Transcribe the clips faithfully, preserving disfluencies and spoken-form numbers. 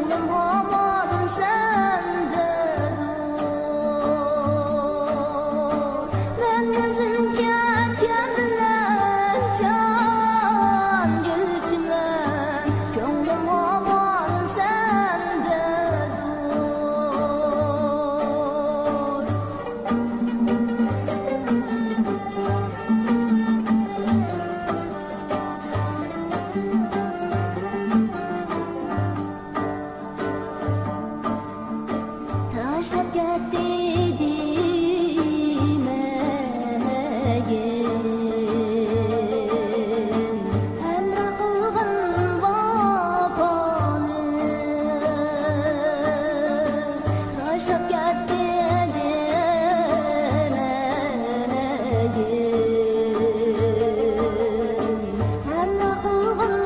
كۆڭلۈم ھامان سەندىدۇر. مەن ئۆزۈم كەتكەن بىلەن جان گۈلچىمەن، كۆڭلۈم ھامان سەندىدۇر. تاشلاپ كەتتى دېمەگىن، ھەمراھ قىلغىن ۋاپانى. تاشلاپ كەتتى دېمەگىن، ھەمراھ قىلغىن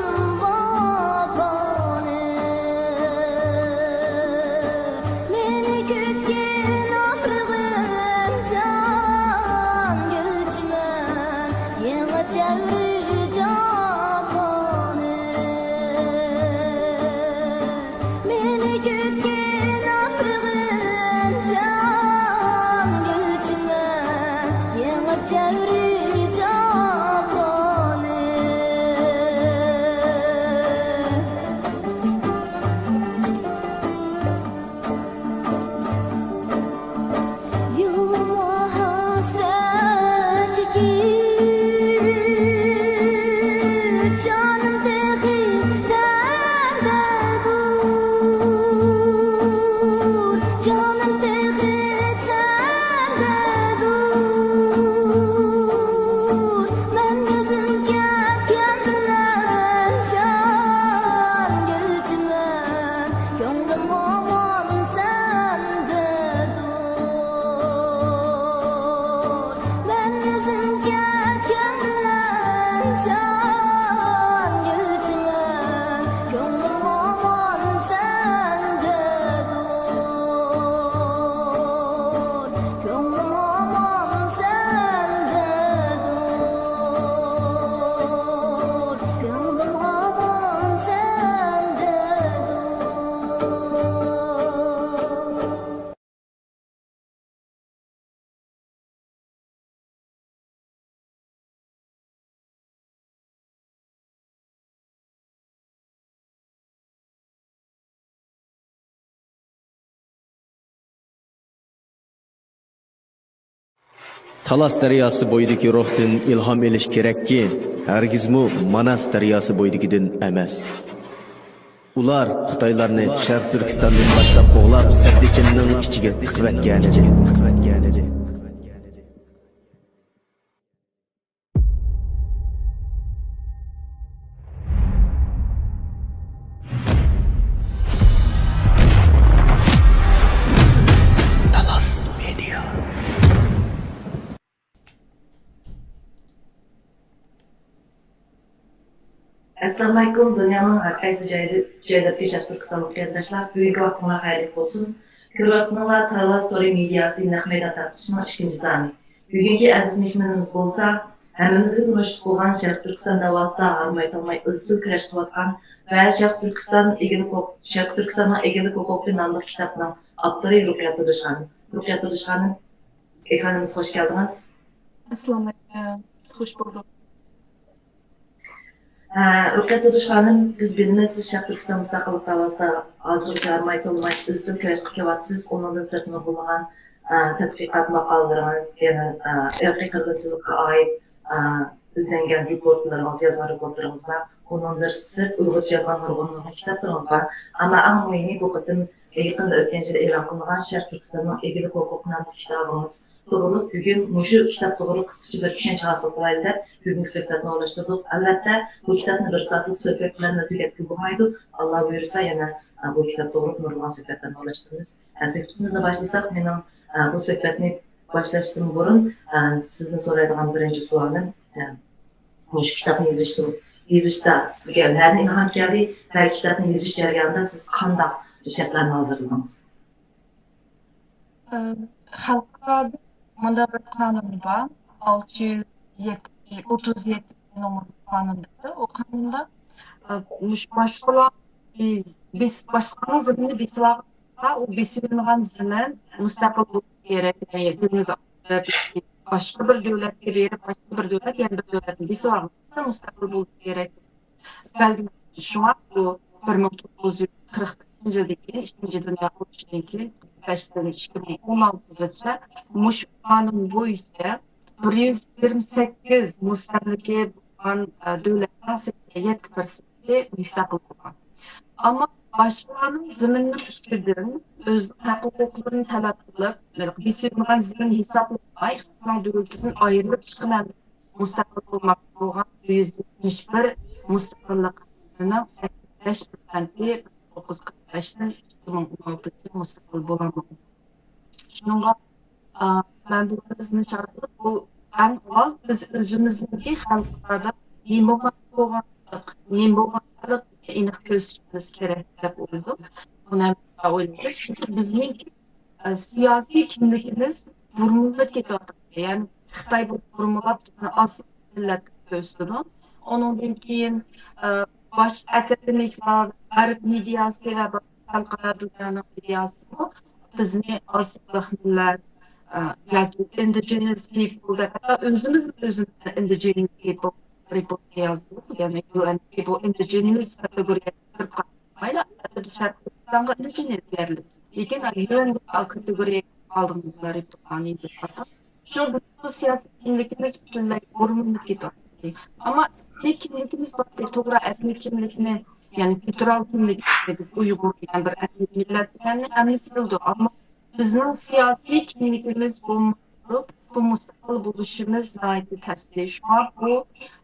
ۋاپانى. مېنى كۈتكىن ئاپىرغىن جان گۈلچىمەن، يېڭى دەۋر جاپونى. مېنى كۈتكىن ئاپىرغىن جان گۈلچىمەن، يېڭى دەۋر جاپونى. يولۇمغا ھەسرەت چېكىپ، جانىم تېخى تەندەدۇر، جانىم تېخى تەندەدۇر. مەن ئۆزۈم كەتكەن بىلەن جان گۈلچىمەن، كۆڭلۈم ھامان سەندىدۇر. مەن ئۆزۈم كەتكەن بىلەن جان گۈلچىمەن، كۆڭلۈم ھامان سەندىدۇر. كۆڭلۈم ھامان سەندىدۇر. كۆڭلۈم ھامان سەندىدۇر. تالاس دەرياسى بويىدىكى روھتىن ئىلھام ئېلىش كېرەككى، ھەرگىزمۇ ماناس دەرياسى بويىدىكىدىن ئەمەس. ئۇلار خىتايلارنى شەرقىي تۈركىستاندىن باشلاپ قوغلاپ، سەددىچىننىڭ ئىچىگە تىقىۋەتكەنىدى. تالاس مېدىيا. ئەسسالامۇئەلەيكۇم، دۇنيانىڭ ھەر قايسى جايىدا، جايلىرىدىكى شەرقىي تۈركىستانلىق قېرىنداشلار، بۈگۈنكى ۋاقتىڭلار خەيرلىك بولسۇن. كۆرۈۋاتقىنىڭلار تالاس تورى مېدىياسى نەق مەيدان تارتىشىنىڭ ئىككىنچى سانى. بۈگۈنكى ئەزىز مېھمىنىمىز بولسا، ھەممىمىزگە تونۇشلۇق بولغان شەرقىي تۈركىستان دەۋاسىدا ھارماي-تالماي ئىزچىل كۈرەش قىلىۋاتقان ۋە شەرقىي تۈركىستان ئىگىلىك ھوق-، شەرقىي تۈركىستاننىڭ ئىگىلىك ھوقۇقى ناملىق كىتابنىڭ ئاپتورى رۇقىيە تۇردۇش خانىم. رۇقىيە تۇردۇش خانىم، ئېكرانىمىزغا خوش كەلدىڭىز. ئەسسالامۇئەلەيكۇم. خوش بولدۇق. ھە، رۇقىيە تۇردۇش خانىم، بىز بىلىمىز، سىز شەرقىي تۈركىستان مۇستەقىللىق دەۋاسىدا ھازىرغىچە ھارماي تالماي ئىزچىل كۈرەش قىلىپ كېلىۋاتىسىز. ئۇنىڭدىن سىرت نۇرغۇنلىغان، ئە، تەتقىقات ماقالىلىرىڭىز، يەنە، ئە، ئىرقىي قىرغىنچىلىققا ئائىت، ئە، ئىزدەنگەن رېپورتلىرىڭىز، يازغان رېپورتلىرىڭىز بار. ئۇنىڭدىن سىرت ئۇيغۇرچە يازغان نۇرغۇن، نۇرغۇن كىتابلىرىڭىز بار. ئەمما ئەڭ مۇھىمى، بۇ قېتىم يېقىندا ئۆتكەن يىلى ئېلان قىلىنغان شەرقىي تۈركىستاننىڭ ئىگىلىك ھوقۇقى ناملىق كىتابىڭىز توغرۇلۇق بۈگۈن مۇشۇ كىتاب توغرۇلۇق قىسقىچە بىر چۈشەنچە ھاسىل قىلايلى دەپ بۈگۈنكى سۆھبەتنى ئورۇنلاشتۇردۇق. ئەلۋەتتە، بۇ كىتابنى بىر سائەتلىك سۆھبەت بىلەن تۈگەتكىلى بولمايدۇ. ئاللا بۇيرۇسا يەنە، ئە، بۇ كىتاب توغرۇلۇق نۇرغۇن سۆھبەتلەرنى ئورۇنلاشتۇرىمىز. ئە، سۆھبىتىمىزنى باشلىساق، مېنىڭ، ئە، بۇ سۆھبەتنى باشلاشتىن بۇرۇن، ئە، سىزدىن سورايدىغان بىرىنچى سوئالىم، ئە، مۇشۇ كىتابنى يېزىشتىن، يېزىشتا سىزگە نەدىن ئىلھام كەلدى ۋە كىتابنى يېزىش جەريانىدا سىز قانداق شەرتلەرنى ھازىرلىدىڭىز؟ ئە، خەلقئارادا مۇنداق بىر قانۇن بار، ئالتە يۈز يەتتە، ئوتتۇز يەتتە نومۇرلۇق قانۇن دەيدۇ. ئۇ قانۇندا، ئە، مۇشۇ باشقىلار بىز، بىز باشقىلارنىڭ زېمىنىنى بېسىۋالغاندا، ئۇ بېسىۋېلىنغان زېمىن مۇستەقىل بولۇشى كېرەك. يەنى دېڭىز ئاغزىدا باشقا بىر دۆلەتكە بېرىپ، باشقا بىر دۆلەت يەنە بىر دۆلەتنى بېسىۋالغاندا مۇستەقىل بولۇشى كېرەك. بەلكىم شۇڭا بۇ بىر مىڭ توققۇز يۈز قىرىق بەشىنچى يىلدىكى ئىككىنچى دۇنيا ئۇرۇشىدىن كېيىن، بەشتىن ئىككى مىڭ ئون ئالتىغىچە مۇشۇ قانۇن بويىچە بىر يۈز يىگىرمە سەككىز مۇستەملىكە بولغان، ئە، دۆلەتنىڭ سەكسەن يەتتە پىرسەنتى مۇستەقىل بولغان. ئەمما باشقىلارنىڭ زېمىنىنىڭ ئىچىدىن ئۆزىنىڭ ھەق-ھوقۇقلىرىنى تەلەپ قىلىپ، بېسىۋېلىنغان زېمىن ھېسابلانماي، خىتاينىڭ دۆلىتىدىن ئايرىلىپ چىقىمەن، مۇستەقىل بولماقچى بولغان بىر يۈز يەتمىش بىر مۇستەقىللىق قەدىمىنىڭ سەكسەن بەش پىرسەنتى توققۇز قىرىق بەشتىن ئىككى مىڭ ئون ئالتىنچى يىل مۇستەقىل بولالمىغان. شۇنىڭغا، ئا، مەن بۇ سىزنى چاقىرىپ، بۇ ئەڭ ئاۋۋال بىز ئۆزىمىزنىڭكى خەلقئارادا نېمە بولغان، نېمە بولغانلىقىنى ئېنىق كۆرسىتىشىمىز كېرەك دەپ ئويلىدىم. بۇنى ھەم ئويلايمىز. چۈنكى بىزنىڭكى، ئا، سىياسىي كىملىكىمىز بۇرمىلىنىپ كېتىۋاتىدۇ. يەنى خىتاي بۇرمىلاپ بىزنى ئاز مىللەت دەپ كۆرسىتىدۇ. ئۇنىڭدىن كېيىن، ئا، باش ئاكادېمىكلار، غەرب مېدىياسى ۋە خەلقئارا دۇنيانىڭ مېدىياسىمۇ بىزنى ئاز سانلىق مىللەت، ئە، ياكى indigenous people دەپ، ھەتتا ئۆزىمىزنى ئۆزىمىزنى indigenous people، people دەپ يازدۇق. يەنى يۇ ئېن پى بۇ indigenous كاتېگورىيەگە كىرىپ قالمايدۇ. ئەلۋەتتە بىز شەرقىي تۈركىستانغا indigenous دېيەرلىك. لېكىن يۇ ئېن كاتېگورىيەگە قالدىغان رېپورتلارنى يېزىپ باققان. شۇ بىزنىڭ سىياسىي كىملىكىمىز پۈتۈنلەي بۇرمىلىنىپ كېتىۋاتىدۇ. ئەمما ئېتنىك كىملىكىمىز بار، توغرا، ئېتنىك كىملىكنى، يەنى كۇلتۇرال كىملىك، ئۇيغۇر دېگەن بىر ئېتنىك مىللەت دېگەننى ھەممىسى بىلىدۇ. ئەمما بىزنىڭ سىياسىي كىملىكىمىز بولماي تۇرۇپ، بۇ مۇستەقىل بولۇشىمىز ناھايىتى تەستە. شۇڭا بۇ،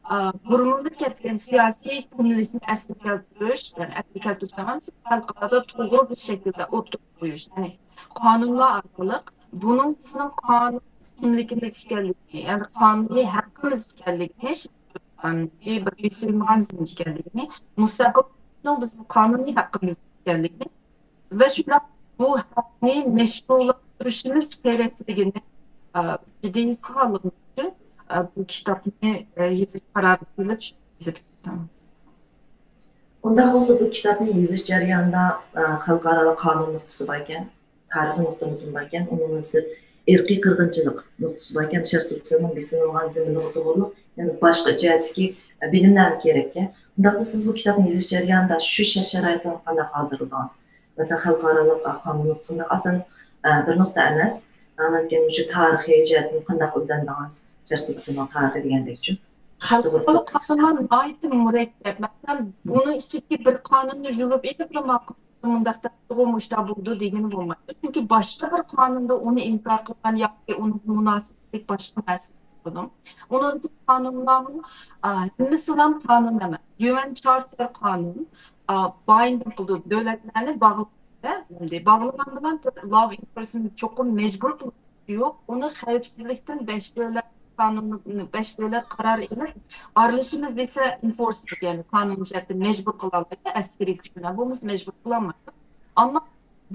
ئا، بۇرمىلىنىپ كەتكەن سىياسىي كىملىكنى ئەسلىگە كەلتۈرۈش، يەنى ئەسلىگە كەلتۈرۈش دېگەن خەلقئارادا توغرا بىر شەكىلدە ئوتتۇرىغا قويۇش، يەنى قانۇنلار ئارقىلىق بۇنىڭ بىزنىڭ قانۇن كىملىكىمىز ئىكەنلىكىنى، يەنى قانۇنىي ھەققىمىز ئىكەنلىكىنى، بىر بېسىلمىغان زېمىن ئىكەنلىكىنى، مۇستەقىل بىزنىڭ قانۇنىي ھەققىمىز ئىكەنلىكىنى ۋە شۇنداق بۇ ھەقنى مەشرۇلاشتۇرۇشىمىز كېرەكلىكىنى، ئە، جىددىي ھېس قىلغانلىقىم ئۈچۈن، ئە، بۇ كىتابنى، ئە، يېزىش قارارىغا كېلىپ شۇ يېزىپ چىقتىم. ئۇنداق بولسا، بۇ كىتابنى يېزىش جەريانىدا، ئە، خەلقئارالىق قانۇن نۇقتىسى باركەن، تارىخىي نۇقتىمىزمۇ باركەن، ئۇنىڭدىن سىرت ئىرقىي قىرغىنچىلىق نۇقتىسى باركەن، شەرقىي تۈركىستاننىڭ بېسىۋېلىنغان زېمىنلىقى توغرۇلۇق يەنە باشقا جەھەتتىكى، ئە، بىلىملەرمۇ كېرەككەن. ئۇنداقتا سىز بۇ كىتابنى يېزىش جەريانىدا شۇ شەرت-شارائىتلارنى قانداق ھازىرلىدىڭىز؟ مەسىلەن، خەلقئارالىق، ئە، قانۇن نۇقتىسى ئاسان، ئە، بىر نۇقتا ئەمەس. ئاندىن كېيىن مۇشۇ تارىخىي جەھەتتىن قانداق ئىزدەندىڭىز؟ شەرقىي تۈركىستاننىڭ تارىخى دېگەندەك شۇ. خەلقئارالىق قانۇنلار ناھايىتى مۇرەككەپ. مەسىلەن، بۇنىڭ ئىچىدىكى بىر قانۇننى يۇلۇپ ئېلىپ، مۇنداق دەپتىغۇ، مۇشۇنداق بولىدۇ دېگىلى بولمايدۇ. چۈنكى باشقا بىر قانۇندا ئۇنى ئىنكار قىلغان ياكى ئۇنىڭغا مۇناسىۋەتلىك باشقا نەرسە بولىدۇ. ئۇنىڭدىكى قانۇنلارمۇ، ئا، ھەممىسىلا قانۇن ئەمەس. يۇ ئېن چارتېر قانۇن، ئا، بايندىنگ قىلىدۇ، دۆلەتلەرنى باغلىدى. باغلىغان بىلەن بىر لاۋ ئېنفورسمېنت چوقۇم مەجبۇر قىلىدۇ. يوق، ئۇنى خەۋپسىزلىكتىن بەش دۆلەت قانۇن، بەش دۆلەت قارار ئېلىپ، ئارىلىشىمىز دېسە، ئېنفورسمېنت، يەنى قانۇن جەھەتتە مەجبۇر قىلالايدۇ، ئەسكىرىي كۈچ بىلەن بولمىسا مەجبۇر قىلالمايدۇ. ئەمما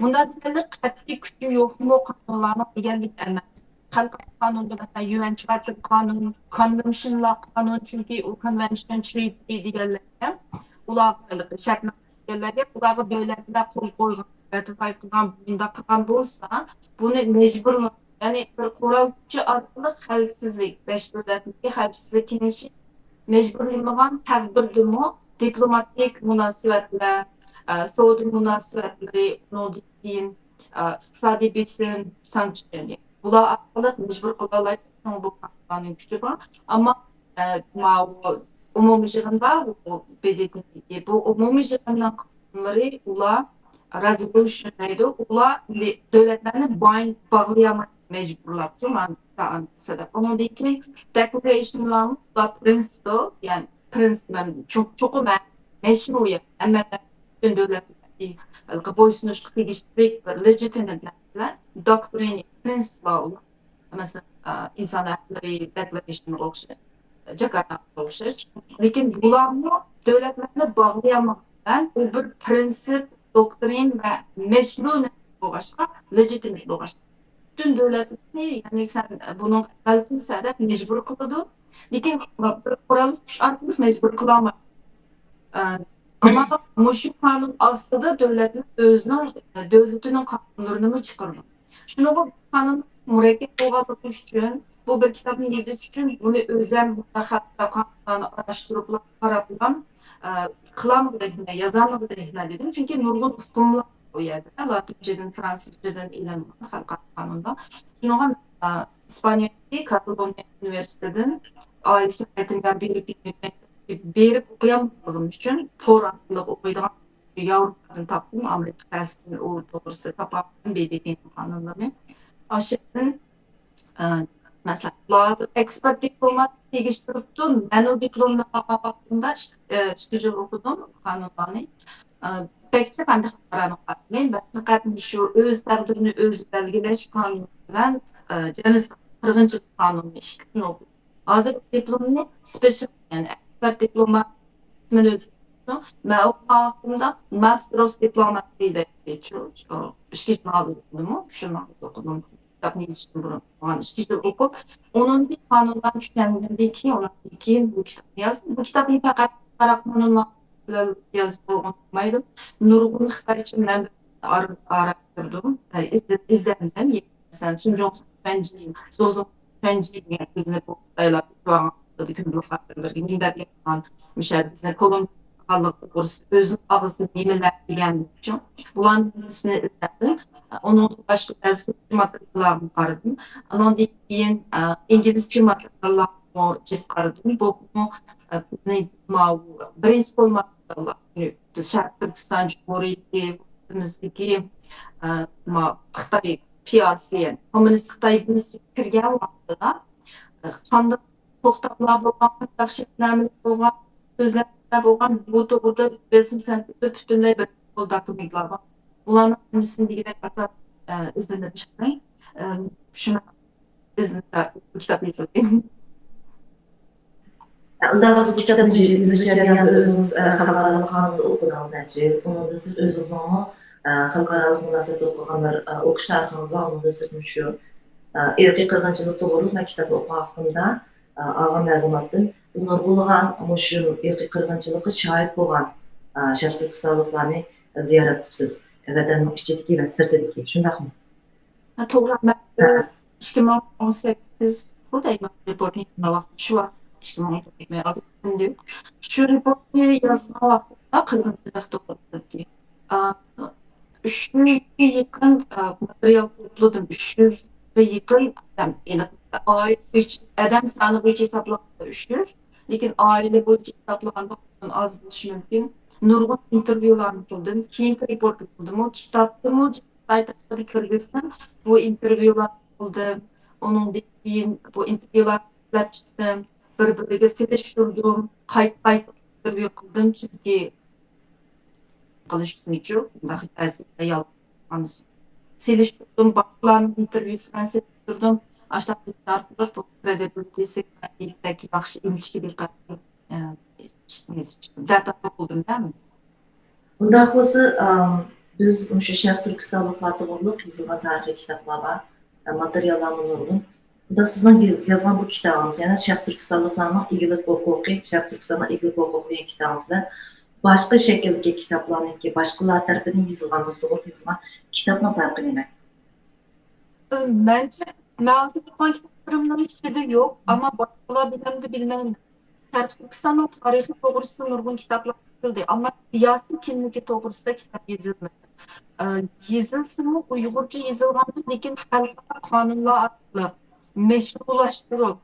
بۇنداق دېگەنلىك قەتئىي كۈچى يوقمۇ قانۇنلارنىڭ دېگەنلىك ئەمەس. خەلقئارا قانۇندا، مەسىلەن، يۇ ئېن چارتېر قانۇن، كونۋېنشنلار قانۇن، چۈنكى ئۇ كونۋېنشن، ترىتى دېگەنلەرگە، ئۇلارغا شەرتنامە دېگەنلەرگە، ئۇلارغا دۆلەتلەر قول قويغان، راتىفاي قىلغان، بۇنداق قىلغان بولسا، بۇنى مەجبۇر، يەنى بىر قورال كۈچى ئارقىلىق خەۋپسىزلىك، بەش دۆلەتنىڭكى خەۋپسىزلىك كېڭىشى مەجبۇرلىمىغان تەقدىردىمۇ دىپلوماتىك مۇناسىۋەتلەر، ئە، سودا مۇناسىۋەتلىرى، ئۇنىڭدىن كېيىن، ئە، ئىقتىسادىي بېسىم، سانكسىيە، بۇلار ئارقىلىق مەجبۇر قىلالايدۇ. شۇڭا بۇ قانۇن كۈچى بار. ئەمما، ئە، ماۋۇ ئومۇمىي يىغىندا بۇ ب د ت، بۇ ئومۇمىي يىغىننىڭ قانۇنلىرى ئۇلار رازرۇشىنايدۇ. ئۇلار دۆلەتلەرنى باي-، باغلىيالمايدۇ، مەجبۇرلاپ، شۇ مەنىدە سەۋەب. ئۇنىڭدىن كېيىن دېكلارېيشنلارمۇ ئۇلار پرىنسىپال، يەنى پرىنسىپ، چوق-، چوقۇم مەشرۇ، يەنى ھەممە پۈتۈن دۆلەتلەرگە بويسۇنۇشقا تېگىشلىك بىر لېجىتىمېت نەرسىلەر، دوكترىنا، پرىنسىپلار ئۇلار. مەسىلەن، ئە، ئىنسان ھەقلىرى دېكلارېيشنىغا ئوخشاش، جاكارتاغا ئوخشاش. لېكىن بۇلارمۇ دۆلەتلەرنى باغلىيالمىغان، بۇ بىر پرىنسىپ، دوكترىن ۋە مەشرۇ نەرسە بولغاچقا، لېجىتىمېت بولغاچقا، پۈتۈن دۆلەتلەرنى، يەنى سەن بۇنىڭغا ئەمەل قىلسا دەپ مەجبۇر قىلىدۇ. لېكىن بىر قوراللىق كۈچ ئارقىلىق مەجبۇر قىلالمايدۇ. ئە، ئەمما مۇشۇ قانۇن ئاستىدا دۆلەتنىڭ ئۆزىنىڭ، دۆلىتىنىڭ قانۇنلىرىنىمۇ چىقىرىدۇ. شۇنىڭغا بۇ قانۇن مۇرەككەپ بولغانلىقى ئۈچۈن، بۇ بىر كىتابنى يېزىش ئۈچۈن بۇنى ئۆزەم خەلقئارا قانۇنلارنى ئاراشتۇرۇپلا، قاراپلا، ئە، قىلامغۇدەكمەن، يازامغۇدەكمەن دېدىم. چۈنكى نۇرغۇن ئۇقۇملار ئۇ يەردە، لاتىنچىدىن، فرانسۇزچىدىن ئېلىنغان خەلقئارا قانۇندا. شۇنىڭغا، ئە، ئىسپانىيەدىكى كاتالونىيە ئۇنىۋېرسىتېتىدىن ئائىلە شارائىتىم يار بېرىپ، بېرىپ ئوقۇيالمىغانلىقىم ئۈچۈن تور ئارقىلىق ئوقۇيدىغان ياۋروپادىن تاپتىم، ئامېرىكا تەسىرىدىن ئۇ توغرىسىدا تاپالمىدىم، بېيجىڭ قانۇنلىرىنى. ئاشۇ يەردىن، ئە، مەسىلەن، ھازىر ئېكسپېرت دىپلومات تېگىشتۈرۈپتۇ، مەن ئۇ دىپلومنى ئالغان ۋاقتىمدا ئىككى، ئە، ئىككى يىل ئوقۇدۇم قانۇنلارنى. ئە، بەك جىق ئەمدى خەلقئارانىڭ قانۇنى، مەن پەقەت مۇشۇ ئۆز تەقدىرىنى ئۆزى بەلگىلەش قانۇنى بىلەن، ئە، جېنېس قىرغىنچىلىق قانۇنى ئىككىسىنى ئوقۇدۇم. ھازىر دىپلومنى سپېشال، يەنى ئېكسپېرت دىپلومات ئىسمىنى ئۆزى، مەن ئوقۇغان ۋاقتىمدا ماستېر ئوف دىپلوماسى دەيدۇ، ئىككى يىل ئوقۇدۇممۇ، شۇ نامدا ئوقۇدۇم. كىتابنى يېزىشتىن بۇرۇن بولغان ئىككى يىل ئوقۇپ، ئۇنىڭدىن قانۇنلارنى چۈشەنگەندىن كېيىن، ئۇنىڭدىن كېيىن بۇ كىتابنى يازدىم. بۇ كىتابنى پەقەت قارا قانۇنلار بىلەن يازىپ بولغان بولمايدۇ. نۇرغۇن خىتايچە مەنبەلەرنى ئارا-، ئاراشتۇردۇم، ئىزدە-، ئىزدەندىم. مەسىلەن، سۇنجۇڭ سۇنجى، زوزۇڭ سۇنجى دېگەن بىزنى بۇ خىتايلار كۈندىلىك خەۋەرلىرىگە مۇنداق يازغان، مۇشۇ بىزنى كولون قىلغانلىقى توغرىسىدا ئۆزىنىڭ ئاغزىدىن نېمىلەر دېگەن ئۈچۈن بۇلارنىڭ ھەممىسىنى ئىزدەدىم. ئۇنىڭدىن باشقا بەزى تۈركچە ماتېرىياللارغا قارىدىم. ئۇنىڭدىن كېيىن، ئە، ئىنگلىزچە ماتېرىياللارغىمۇ جىق قارىدىم. بولۇپمۇ، ئە، بىزنىڭ ماۋۇ بىرىنچى قول ماتېرىياللار، بىز شەرقىي تۈركىستان جۇمھۇرىيىتى ۋەتىنىمىزدىكى، ئە، ما-، خىتاي پى ئار سى، يەنى كوممۇنىست خىتاي بىز كىرگەن ۋاقتىدا، ئە، قانداق توختاملار بولغان، قانداق شەرتنامىلەر بولغان، سۆزلەملەر بولغان، بۇ توغرىدا بىزنىڭ سەنتىدە پۈتۈنلەي بىر خىل دوكۇمېنتلار بار. بۇلارنىڭ ھەممىسىنى دېگۈدەك ئاساس، ئە، ئىزدىنىپ چىقتىم. ئە، شۇنى ئىزدىنىپ كىتاب يېزىلدى. ئۇنداق بولسا بۇ كىتابنى يېزىش جەريانىدا ئۆزىڭىز، ئە، خەلقئارالىق قانۇندا ئوقۇدىڭىز نەچچە يىل. ئۇنىڭدىن سىرت ئۆزىڭىزنىڭمۇ، ئە، خەلقئارالىق مۇناسىۋەتتە ئوقۇغان بىر، ئە، ئوقۇش تارىخىڭىز بار. ئۇنىڭدىن سىرت مۇشۇ، ئە، ئىرقىي قىرغىنچىلىق توغرۇلۇق مەن كىتابنى ئوقۇغان ۋاقتىمدا، ئە، ئالغان مەلۇماتتىن سىز نۇرغۇنلىغان مۇشۇ ئىرقىي قىرغىنچىلىققا شاھىت بولغان، ئە، شەرقىي تۈركىستانلىقلارنى زىيارەت قىپسىز. ۋەتەننىڭ ئىچىدىكى ۋە سىرتىدىكى. شۇنداقمۇ؟ ھە، توغرا. مەن ھە. ئىككى مىڭ ئون سەككىز بۇ دەيمەن، رېپورتنى يازغان ۋاقتىم شۇ ۋاقىت، ئىككى مىڭ ئون سەككىز. شۇ رېپورتنى يازغان ۋاقتىمدا قىرغىنچىلىق توغرىسىدىكى، ئا، ئۈچ يۈزگە يېقىن، ئا، ماتېرىيال توپلىدىم. ئۈچ يۈزگە يېقىن ئادەم، يەنى ئائىلە بويىچە، ئادەم سانى بويىچە ھېسابلىغاندا ئۈچ يۈز، لېكىن ئائىلە بويىچە ھېسابلىغاندا ئۇنىڭدىن ئاز بولۇشى مۇمكىن. نۇرغۇن ئىنتېرۋيۇلارنى قىلدىم. كېيىنكى رېپورتنى قىلدىممۇ، كىتابتىمۇ سايتىغا كىرگۈزسەم، بۇ ئىنتېرۋيۇلارنى قىلدىم. ئۇنىڭدىن كېيىن بۇ ئىنتېرۋيۇلارنى ئىزدەپ چىقتىم. بىر-بىرىگە سېلىشتۇردۇم. قايتا-قايتا ئىنتېرۋيۇ قىلدىم، چۈنكى قىلىش ئۈچۈنچۇ، بۇنداق بەزى ئايال سېلىشتۇردۇم، باشقىلارنىڭ ئىنتېرۋيۇسى بىلەن سېلىشتۇردۇم. ئاشۇنداق ئارقىلىق بۇ كرېدىبىلىتىسى بەك ياخشى، ئىنچىكە دىققەت قىلىپ، ئە، دەتاپا بولدۇم-دە. ئۇنداق بولسا، ئام، بىز مۇشۇ شەرق تۈركىستانلىقلار توغرۇلۇق يېزىلغان تارىخىي كىتابلار بار، ئە، ماتېرىياللارمۇ نۇرغۇن. ئۇنداق سىزنىڭ يېز-، يازغان بۇ كىتابىڭىز، يەنى شەرق تۈركىستانلىقلارنىڭ ئىگىلىك ھوقۇقى، شەرق تۈركىستاننىڭ ئىگىلىك ھوقۇقى دېگەن كىتابىڭىز بىلەن باشقا شەكىلدىكى كىتابلارنىڭكى، باشقىلار تەرىپىدىن يېزىلغان، بىز توغرا يېزىلغان كىتابنىڭ پەرقى نېمە؟ مەنچە، مەن ھازىر ئوقۇغان كىتابلىرىمنىڭ ئىچىدە يوق، ئەمما باشقىلار بىلەمدۇ بىلمەيمەن. شەرقىي تۈركىستاننىڭ تارىخى توغرىسىدا نۇرغۇن كىتابلار يېزىلدى، ئەمما سىياسىي كىملىكى توغرىسىدا كىتاب يېزىلمىدى. ئە، يېزىلسىمۇ ئۇيغۇرچە يېزىلغاندۇ، لېكىن خەلقئارا قانۇنلار ئارقىلىق مەشرۇلاشتۇرۇپ،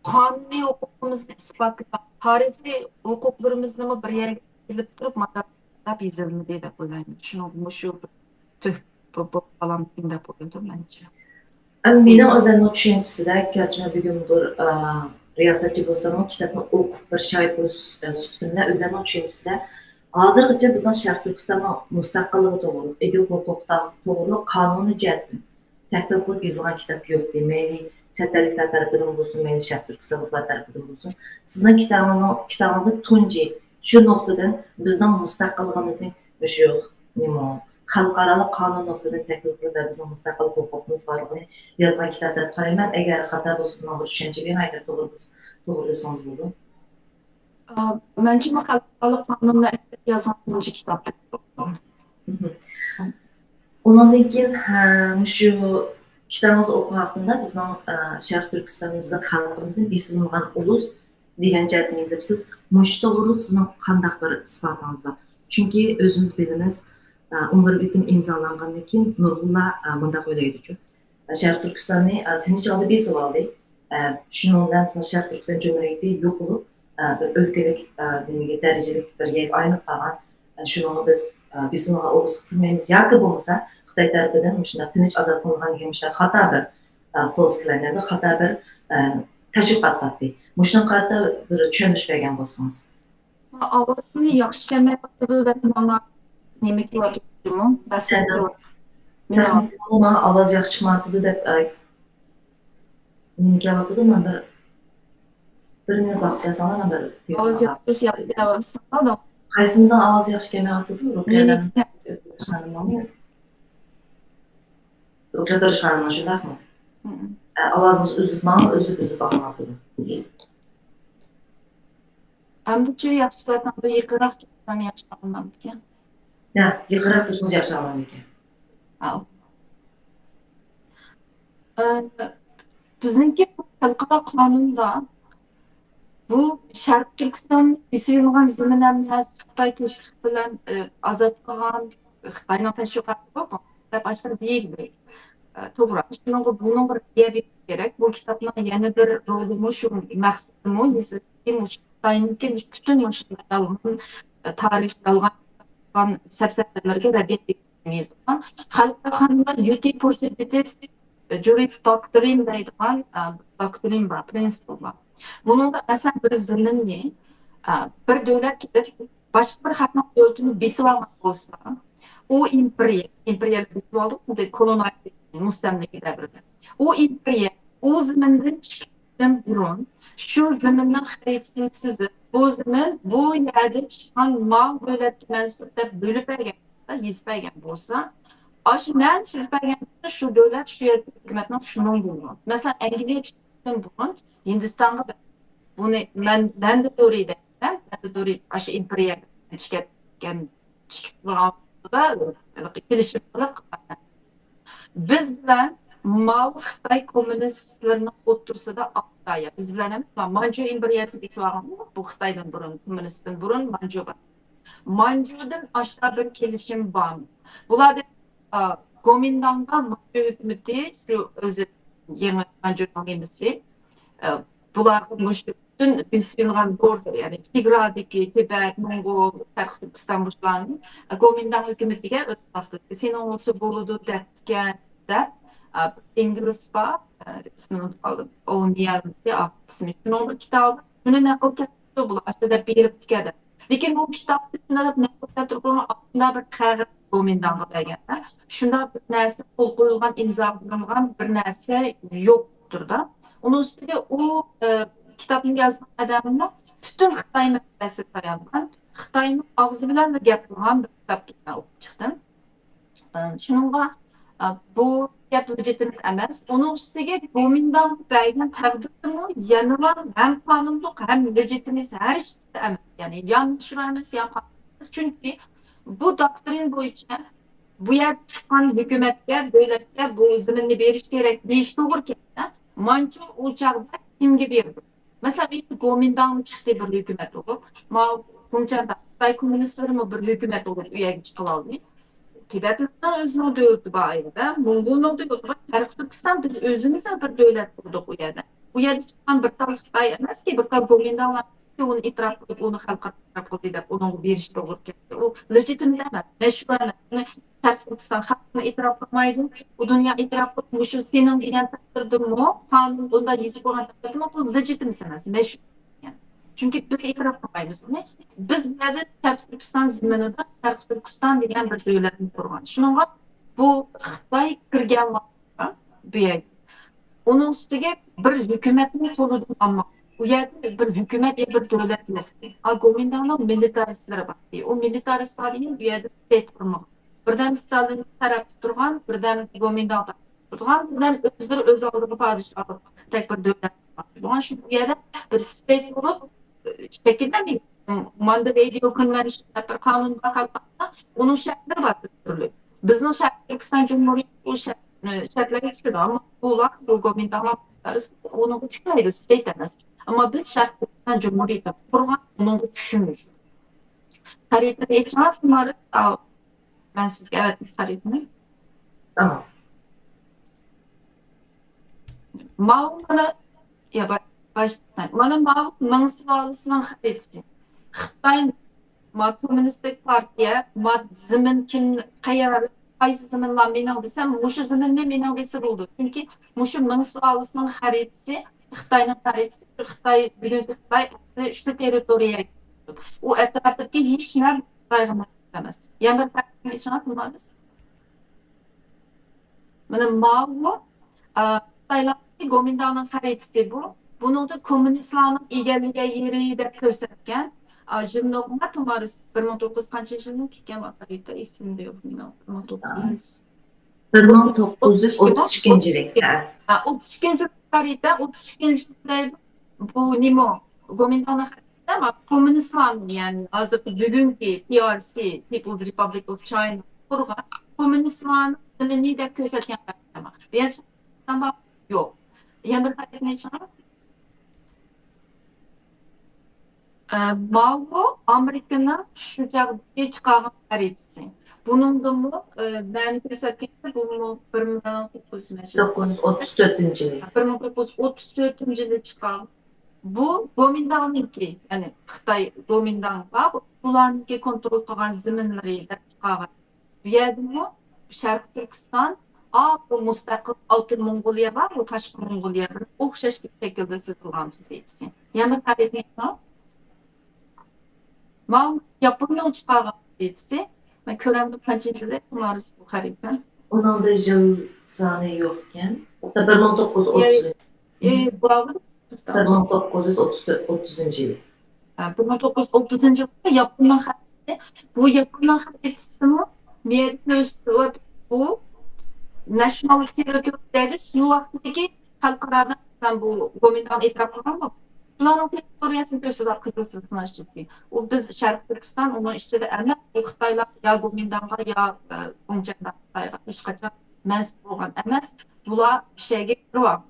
قانۇنىي ھوقۇقىمىزنى ئىسپاتلاپ، تارىخىي ھوقۇقلىرىمىزنىمۇ بىر يەرگە ئېلىپ تۇرۇپ، مانا كىتاب يېزىلمىدى دەپ ئويلايمەن. شۇنىڭ مۇشۇ بىر تۆھپە بولۇپ قالامدىكىن دەپ ئويلىدىم مەنچە. ئەمما مېنىڭ ئۆزۈمنىڭ چۈشەنچىسىدە، گەرچە مەن بۈگۈن بىر، ئا، رىياسەتچى بولساممۇ، كىتابنى ئوقۇپ بىر شاھىت بولۇش، ئا، سۈپىتىمدە ئۆزۈمنىڭ چۈشەنچىسىدە، ھازىرغىچە بىزنىڭ شەرقىي تۈركىستاننىڭ مۇستەقىللىقى توغرۇلۇق، ئىگىلىك ھوقۇقى توغرۇلۇق قانۇنىي جەھەتتىن تەھلىل قىلىپ يېزىلغان كىتاب يوق. مەيلى چەت ئەللىكلەر تەرىپىدىن بولسۇن، مەيلى شەرق تۈركىستانلىقلار تەرىپىدىن بولسۇن. سىزنىڭ كىتابىڭىزنىڭ، كىتابىڭىزدا تۇنجى شۇ نۇقتىدىن بىزنىڭ مۇستەقىللىقىمىزنى مۇشۇ نېمە، خەلقئارالىق قانۇن نۇقتىدىن تەھلىل قىلىپ ۋە بىزنىڭ مۇستەقىل ھوقۇقىمىز بارلىقىنى يازغان كىتاب دەپ قارايمەن. ئەگەر خاتا بولسا، ماڭا بىر چۈشەنچە بېرىڭ، ئەگەر توغرا بولسا، توغرىلىسىڭىز بولىدۇ. مەنچە، بۇ خەلقئارالىق قانۇننى يازغان تۇنجى كىتاب. ئۇنىڭدىن كېيىن، ھە، مۇشۇ كىتابىڭىزنى ئوقۇغان ۋاقتىمدا بىزنىڭ، ئە، شەرقىي تۈركىستان، بىزنىڭ خەلقىمىزنى بېسىۋالغان ئۇلۇس دېگەن جەھەتتىن يېزىپسىز. مۇشۇ توغرىلىق سىزنىڭ قانداق بىر ئىسپاتىڭىز بار؟ چۈنكى ئۆزىمىز بىلىمىز، ئە، ئون بىر بىتىم ئىمزالانغاندىن كېيىن نۇرغۇنلار، ئە، مۇنداق ئويلايدۇچۇ. شەرقىي تۈركىستاننى، ئە، تىنچ ھالدا بېسىۋالدى. ئە، شۇنىڭ بىلەن بىزنىڭ شەرقىي تۈركىستان جۇمھۇرىيىتى يوقىلىپ، ئە، بىر ئۆلكىلىك، ئە، نېمىگە، دەرىجىلىك بىر يەرگە ئايلىنىپ قالغان. ئە، شۇنىڭغا بىز، ئە، بېسىمغا ئۇلىسىق قىلمايمىز ياكى بولمىسا خىتاي تەرىپىدىن مۇشۇنداق تىنچ ئازاد قىلىنغان دېگەن مۇشۇنداق خاتا بىر، ئە، فلوسكۇللار، بىر خاتا بىر، ئە، تەشۋىقات تارتتى. مۇشۇنىڭغا قارىتا بىر چۈشەندۈرۈش بەرگەن بولسىڭىز. ئاۋازىمنى ياخشى كەلمەيۋاتىدۇ دەپ ماڭا نېمە كېلىۋاتىدۇ؟ بەس. تېخنىكمۇ ماڭا ئاۋاز ياخشى چىقمايۋاتىدۇ دەپ، ئە، نېمە كېلىۋاتىدۇ؟ مەن بىر، بىر مىنۇت ۋاقىت بەرسەڭلار، مەن بىر تېلېفون ئاۋاز ئالاي. ياخشى، ياخشى كېلىۋاتىدۇ. قايسىمىزنىڭ ئاۋازى ياخشى كەلمەيۋاتىدۇ؟ رۇقىيەنىڭ، مېنىڭكى. رۇقىيە تۇرۇشخانىمنىڭمۇ؟ رۇقىيە تۇرۇشخانىمنىڭ، شۇنداقمۇ؟ مم. ئە، ئاۋازىڭىز ئۈزۈلۈپ ماڭا، ئۈزۈلۈپ، ئۈزۈلۈپ ئاڭلىنىۋاتىدۇ. ئەمدىچۇ ياخشى تۇرۇۋاتامدۇ؟ يېقىنراق كەلسەم ياخشى ئاڭلىنامدىكەن؟ يا، يېقىنراق تۇرسىڭىز ياخشى ئاڭلىنىدىكەن. ئاۋ. ئە، بىزنىڭكى خەلقئارا قانۇندا بۇ شەرقىي تۈركىستان بېسىۋېلىنغان زېمىن ئەمەس، خىتاي تىنچلىق بىلەن، ئە، ئازاد قىلغان، خىتاينىڭ تەشۋىقاتى بار دەپ ئاشۇنداق دېيىلدى. ئە، توغرا. شۇنىڭغا بۇنىڭغا رەددىيە بېرىش كېرەك. بۇ كىتابنىڭ يەنە بىر رولىمۇ شۇ، مەقسىتىمۇ، مۇشۇ خىتاينىڭكى مۇشۇ پۈتۈن مۇشۇ يالغان، ئە، تارىخ، يالغان سەپسەتەلەرگە رەددىيە بېرىش. خەلقئارا قانۇندا يۇتى پوسىبىتىس جۇرىس دوكترىن دەيدىغان، ئە، دوكترىن بار، پرىنسىپ بار. بۇنىڭدا مەسىلەن بىر زېمىننى، ئە، بىر دۆلەت كېلىپ باشقا بىر خەقنىڭ دۆلىتىنى بېسىۋالغان بولسا، ئۇ ئىمپېرىيە، ئىمپېرىيەلەر بېسىۋالدۇق، كولونايزېشن، مۇستەملىكە دەۋرىدە. ئۇ ئىمپېرىيە ئۇ زېمىندىن چىقىشتىن بۇرۇن شۇ زېمىننىڭ خەرىتىسىنى سىزىپ، بۇ زېمىن بۇ يەردە چىققان مال دۆلەتكە مەنسۇپ دەپ بۆلۈپ بەرگەن، يېزىپ بەرگەن بولسا، ئاشۇ مەن سىزىپ بەرگەن بولسا، شۇ دۆلەت، شۇ يەردىكى ھۆكۈمەتنىڭ شۇنىڭ بولىدۇ. مەسىلەن، ئەنگلىيە چىقىشتىن بۇرۇن ھىندىستانغا بەر-، بۇنى مەن، مەنداتورى دەيمەن، مەنداتورى ئاشۇ ئىمپېرىيە چىقىپ كەتكەن، چىقىپ تۇرغان ۋاقتىدا كېلىشىم قىلىپ، بىز بىلەن ماۋۇ خىتاي كوممۇنىستلىرىنىڭ ئوتتۇرىسىدا ئاقتايا. بىز بىلەن ئەمەس، مانجۇ ئىمپېرىيەسىنى بېسىۋالغان بۇ خىتايدىن بۇرۇن، كوممۇنىستتىن بۇرۇن مانجۇ بار. مانجۇدىن ئاشتا بىر كېلىشىم بارمۇ؟ بۇلاردىن، ئا، گومىنداڭغا مانجۇ ھۆكۈمىتى، شۇ ئۆزى يېڭى مانجۇنىڭ نېمىسى، ئا، بۇلارغا مۇشۇ پۈتۈن بېسىلغان بوردېر، يەنى چېگرادىكى تىبەت، موڭغۇل، شەرقىي تۈركىستان مۇشۇلارنى گومىنداڭ ھۆكۈمىتىگە ئۆز ۋاقتىدا سېنىڭ بولسا بولىدۇ دەپتىكەن دەپ، ئا، ئىنگلىز بار، ئا، ئىسمىنى ئۇنتۇپ قالدىم. ئونىيەلدىكى ئا، ئىسمى. شۇنىڭ بىر كىتابى، شۇنى نەقىل كەلتۈرۈپتۇ بۇلار، ئاشۇ دەپ بېرىپتىكەن دەپ. لېكىن ئۇ كىتابنى شۇنداق دەپ نەقىل كەلتۈرۈپ قويغان، ئاشۇنداق بىر قەغەز گومىنداڭغا بەرگەن. شۇنداق بىر نەرسە قول قويۇلغان، ئىمزا قىلىنغان بىر نەرسە يوق. تۇرىدۇ. ئۇنىڭ ئۈستىگە ئۇ، ئە، كىتابنى يازغان ئادەممۇ پۈتۈن خىتاي مەسىلىسىگە تايانغان، خىتاينىڭ ئاغزى بىلەنلا گەپ قىلغان بىر كىتاب ئىكەن، ئوقۇپ چىقتىم. ئە، شۇنىڭغا، ئە، بۇ گەپ لېجىتىمىت ئەمەس. ئۇنىڭ ئۈستىگە گومىنداڭ بەرگەن تەقدىردىمۇ يەنىلا ھەم قانۇنلۇق، ھەم لېجىتىمىت، ھەر ئىككىسى ئەمەس. يەنى يا مەشرۇ ئەمەس، يا قانۇن ئەمەس. چۈنكى بۇ دوكترىن بويىچە بۇ يەردە چىققان ھۆكۈمەتكە، دۆلەتكە بۇ زېمىننى بېرىش كېرەك دېيىش توغرا كەلسە، مانچۇ ئۇ چاغدا كىمگە بېرىدۇ؟ مەسىلەن، ئېيتىلدى، گومىنداڭ چىقتى بىر ھۆكۈمەت بولۇپ، ماۋۇ خۇڭچەن خىتاي كوممۇنىستلىرىمۇ بىر ھۆكۈمەت بولۇپ ئۇ يەرگە چىقىۋالدى. تىبەتلىكلەرنىڭ ئۆزىنىڭ دۆلىتى بار ئۇ يەردە، موڭغۇلنىڭ دۆلىتى بار، شەرقىي تۈركىستان، بىز ئۆزىمىزنىڭ بىر دۆلەت قۇردۇق ئۇ يەردە. ئۇ يەردە چىققان بىر تال خىتاي ئەمەسكى، بىر تال گومىنداڭلار ئۇنى ئېتىراپ قىلىپ، ئۇنى خەلقئارا ئېتىراپ قىلدى دەپ ئۇنىڭغا بېرىش توغرا كەلدى. ئۇ لېجىتىم ئەمەس، مەشرۇ ئەمەس. ئۇنى شەرقىي تۈركىستان خەلقىمۇ ئېتىراپ قىلمايدۇ. ئۇ دۇنيا ئېتىراپ قىلىپ، مۇشۇ سېنىڭ دېگەن تەقدىردىمۇ، قانۇن ئۇنداق يېزىپ قويغان تەقدىردىمۇ، بۇ لېجىتىم ئەمەس، مەشرۇ. چۈنكى بىز ئېتىراپ قىلمايمىز ئۇنى. بىز بۇ يەردە شەرقىي تۈركىستان زېمىنىدا شەرقىي تۈركىستان دېگەن بىر دۆلەتنى قۇرغان. شۇنىڭغا بۇ خىتاي كىرگەن بۇ يەرگە. ئۇنىڭ ئۈستىگە بىر ھۆكۈمەتنىڭ قولىدىن ئالماق. ئۇ يەردە بىر ھۆكۈمەت يا بىر دۆلەت يوق. ئا، گومىنداڭنىڭ مىلىتارىستلىرى بار. ئۇ مىلىتارىستلار دېگەن ئۇ يەردە ستېيت قۇرمىغان. بىردەم ستالىن تەرەپتە تۇرغان، بىردەم گومىنداڭ تەرەپتە تۇرغان، بىردەم ئۆزلىرى ئۆز ئالدىغا پادىشاھلىق تەك بىر دۆلەت بولغان. شۇ، بۇ يەردە بىر ستېيت بولۇپ، شەكىللەندى. ماندېۋېدېئو كونۋېنشن دەپ بىر قانۇن بار خەلقئارادا، ئۇنىڭ شەرتلىرى بار بىر تۈرلۈك. بىزنىڭ شەرقىي تۈركىستان جۇمھۇرىيىتى بۇ شەرت-، شەرتلەرگە چۈشىدۇ، ئەمما بۇلار، بۇ گومىنداڭلار ئۇنىڭغا چۈشمەيدۇ، ستېيت ئەمەس. ئەمما بىز شەرقىي تۈركىستان جۇمھۇرىيىتى قۇرغان، ئۇنىڭغا چۈشىمىز. خەرىتىنى ئېچىڭلار، شۇمارى، ئاۋۇ، مەن سىزگە ئەۋەتتىم خەرىتىنى. تامام. ماۋۇ مانا، يا، با-، باش-، مانا ماۋۇ مىڭ سۇلالىسىنىڭ خەرىتىسى. خىتاي، ما، كوممۇنىستىك پارتىيە، ما، زېمىن كىم، قەيەر، قايسى زېمىنلار مېنىڭ دېسەم، مۇشۇ زېمىننى مېنىڭ دېسە بولىدۇ. چۈنكى مۇشۇ مىڭ سۇلالىسىنىڭ خەرىتىسى، خىتاينىڭ خەرىتىسى، خىتاي، بۈگۈنكى خىتاي، شۇ تېررىتورىيە. ئۇ ئەتراپتىكى ھېچ نەرسە خىتايغا مەنسۇپ ئەمەس. يەنە بىر خەرىتىنى ئېچىڭلار، تىللىمايمىز. مانا ماۋۇ، ئا، خىتايلاردىكى گومىنداڭنىڭ خەرىتىسى بۇ. بۇنىڭدا كوممۇنىستلارنىڭ ئىگىلىگەن يېرى دەپ كۆرسەتكەن. ئا، ژىننوغما تومارىس بىر مىڭ توققۇز يۈز قانچىنچى يىلدىن كەلگەن ئاخىرىدا ئېسىمدە يوق مېنىڭ. بىر مىڭ توققۇز يۈز. بىر مىڭ توققۇز يۈز ئوتتۇز ئىككىنچى يىلى. ھە، ئوتتۇز ئىككىنچى خەرىتە، ئوتتۇز ئىككىنچى يىلدا بۇ نېمە؟ گومىنداڭنىڭ خەرىتە، كوممۇنىستلارنىڭ، يەنى ھازىرقى بۈگۈنكى پى ئار سى، People's Republic of China قۇرغان كوممۇنىستلارنىڭ زېمىنى دەپ كۆرسەتكەن خەرىتە. بۇ يەردە يوق. يەنە بىر خەرىتىنى ئېچىڭلار. ئە، ماۋۇ ئامېرىكىنىڭ شۇ چاغدىكى چىقارغان خەرىتىسى. بۇنىڭدىمۇ، ئە، نەنى كۆرسەتكەندە، بۇمۇ بىر مىڭ توققۇز يۈز، توققۇز يۈز ئوتتۇز تۆتىنچى يىلى. بىر مىڭ توققۇز يۈز ئوتتۇز تۆتىنچى يىلى چىقارغان. بۇ گومىنداڭنىڭكى، يەنى خىتاي گومىنداڭ بار، ئۇلارنىڭكى كونترول قىلغان زېمىنلىرى دەپ چىقارغان. بۇ يەردىمۇ شەرقىي تۈركىستان، ئا، بۇ مۇستەقىل ئالتە موڭغۇلىيە بار، بۇ تاشقى موڭغۇلىيە بىلەن ئوخشاش بىر شەكىلدە سىزىلغان خەرىتىسى. يەنە بىر خەرىتىنى ئېيتسام. ماۋۇ ياپوننىڭ چىقارغان خەرىتىسى. مەن كۆرەمدىم، قانچىنچى يىلى مارس بۇ خەرىتە. ئۇنىڭدا يىل سانى يوق ئىكەن. بىر مىڭ توققۇز يۈز ئوتتۇز. ئى، بۇ بىر مىڭ توققۇز يۈز ئوتتۇز تۆت، ئوتتۇزىنچى يىلى. ھە، بىر مىڭ توققۇز يۈز ئوتتۇزىنچى يىلدا ياپوننىڭ خەرىتىسى. بۇ ياپوننىڭ خەرىتىسىمۇ مېرى كۆرسىتىۋاتىدۇ. بۇ ناشنال تېررىتورىيە دەيدۇ. شۇ ۋاقىتتىكى خەلقئارادا، مەسىلەن، بۇ گومىنداڭنى ئېتىراپ قىلغانغۇ. شۇلارنىڭ تېررىتورىيەسىنى كۆرسىتىۋاتىدۇ قىزىل سىزىقنىڭ ئىچىدىكى. ئۇ بىز شەرقىي تۈركىستان، ئۇنىڭ ئىچىدە ئەمەس، ئۇ خىتايلار يا گومىنداڭغا، يا، ئە، گۇڭچەنداڭ خىتايغا ھېچقاچان مەنسۇپ بولغان ئەمەس. بۇلار بىر شەيگە كىرىۋالغان.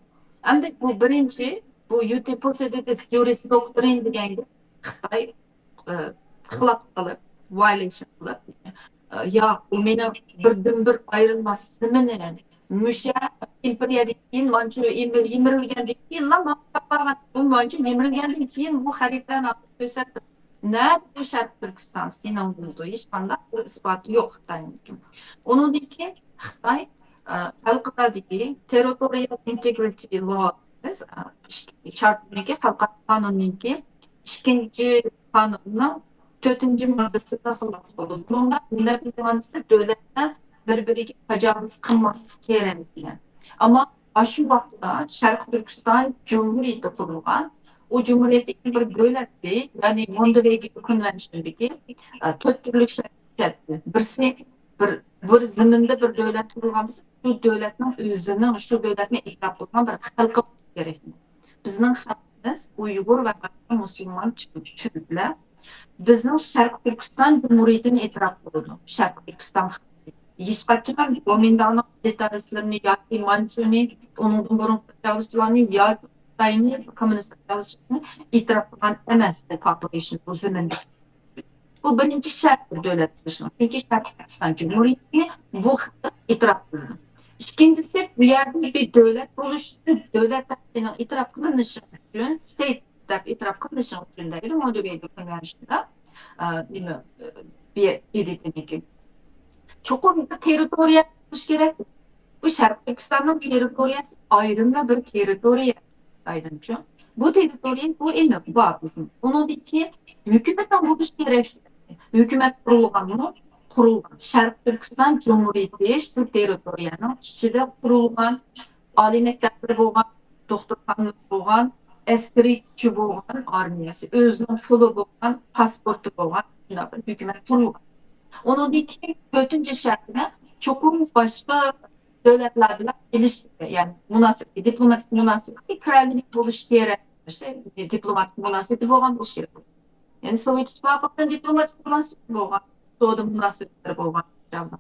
ئەمدى بۇ بىرىنچى، بۇ يۇتى پوسىدىتىس جۇرىس دوكترىن دېگەنگە خىتاي، ئى، خىلاپ قىلىپ، ۋايلېيشن قىلىپ، ئى، ياق، ئۇ مېنىڭ بىردىنبىر ئايرىلماس زېمىنىم. مۇشۇ ئىمپېرىيەدىن كېيىن، مانچۇ يىمىر-، يىمىرىلگەندىن كېيىنلا ماڭا بارغان. بۇ مانچۇ يىمىرىلگەندىن كېيىن بۇ خەرىتىلەرنى كۆرسەتتىم. نەدە بۇ شەرقىي تۈركىستان سېنىڭ بولىدۇ؟ ھېچقانداق بىر ئىسپاتى يوق خىتاينىڭكى. ئۇنىڭدىن كېيىن خىتاي، ئە، خەلقئارادىكى تېررىتورىيەل ئىنتېگرىتى لا، ئە، چارتىنىڭكى، خەلقئارا قانۇننىڭكى ئىككىنچى قانۇننىڭ تۆتىنچى ماددىسىغا خىلاپ بولىدۇ. بۇنىڭدا مىللەتنى دېگەن دۆلەتلەر بىر-بىرىگە تاجاۋۇز قىلماسلىق كېرەك دېگەن. ئەمما ئاشۇ ۋاقىتتا شەرقىي تۈركىستان جۇمھۇرىيىتى قۇرۇلغان. ئۇ جۇمھۇرىيەت بىر دۆلەتتى، يەنى موندېۋېدېئو كونۋېنشنىدىكى، ئە، تۆت تۈرلۈك شەرت كۈچەيتتى. بىرسى، بىر، بىر زېمىندا بىر دۆلەت قۇرۇلغان بولسا، شۇ دۆلەتنىڭ ئۆزىنىڭ شۇ دۆلەتنى ئېتىراپ قىلغان بىر خەلقى بولۇشى كېرەك. بىزنىڭ خەلقىمىز ئۇيغۇر ۋە باشقا مۇسۇلمان تۈ-، تۈركلەر بىزنىڭ شەرقىي تۈركىستان جۇمھۇرىيىتىنى ئېتىراپ قىلىدۇ. شەرقىي تۈركىستان خەلقى ھېچقاچان گومىنداڭنىڭ مىلىتارىستلىرىنى ياكى مانچۇنى، ئۇنىڭدىن بۇرۇنقى تاجاۋۇزچىلارنى ياكى خىتاينى، كوممۇنىست تاجاۋۇزچىلارنى ئېتىراپ قىلغان ئەمەس، بۇ پوپۇلېيشن، بۇ زېمىن. بۇ بىرىنچى شەرت بىر دۆلەت بولۇشنىڭ. چۈنكى شەرقىي تۈركىستان جۇمھۇرىيىتىنى بۇ خەلق ئېتىراپ قىلىدۇ. ئىككىنچىسى، بۇ يەردە بىر دۆلەت بولۇش ئۈچۈن، دۆلەت دەپ سېنىڭ ئېتىراپ قىلىنىشىڭ ئۈچۈن، ستېيت دەپ ئېتىراپ قىلىنىشىڭ ئۈچۈن دەيدۇ، موندېۋېدېئو كونۋېنشندا، ئە، نېمە، ئە، بې-، بېدىتىنىڭكى. چوقۇم بىر تېررىتورىيە بولۇش كېرەك. بۇ شەرقىي تۈركىستاننىڭ تېررىتورىيەسى ئايرىملا بىر تېررىتورىيە. ئايدىڭچۇ؟ بۇ تېررىتورىيە، بۇ ئېنىق، بار بىزنىڭ. ئۇنىڭدىن كېيىن ھۆكۈمەتنىڭ بولۇشى كېرەك. ھۆكۈمەت قۇرۇلغانمۇ؟ قۇرۇلغان. شەرقىي تۈركىستان جۇمھۇرىيىتى شۇ تېررىتورىيەنىڭ ئىچىدە قۇرۇلغان. ئالىي مەكتەپلىرى بولغان، دوختۇرخانىلىرى بولغان، ئەسكىرىي كۈچى بولغان، ئارمىيەسى، ئۆزىنىڭ پۇلى بولغان، پاسپورتى بولغان شۇنداق بىر ھۆكۈمەت قۇرۇلغان. ئۇنىڭدىن كېيىن تۆتىنچى شەرتنى چوقۇم باشقا دۆلەتلەر بىلەن ئېلىش، يەنى مۇناسىۋەت، دىپلوماتىك مۇناسىۋەتكە كىرەلمىگەن بولۇشى كېرەك. ئىشتە دىپلوماتىك مۇناسىۋىتى بولغان بولۇشى كېرەك. يەنى سوۋېت ئىتتىپاقى بىلەن دىپلوماتىك مۇناسىۋىتى بولغان، سودا مۇناسىۋەتلىرى بولغان چاغدا.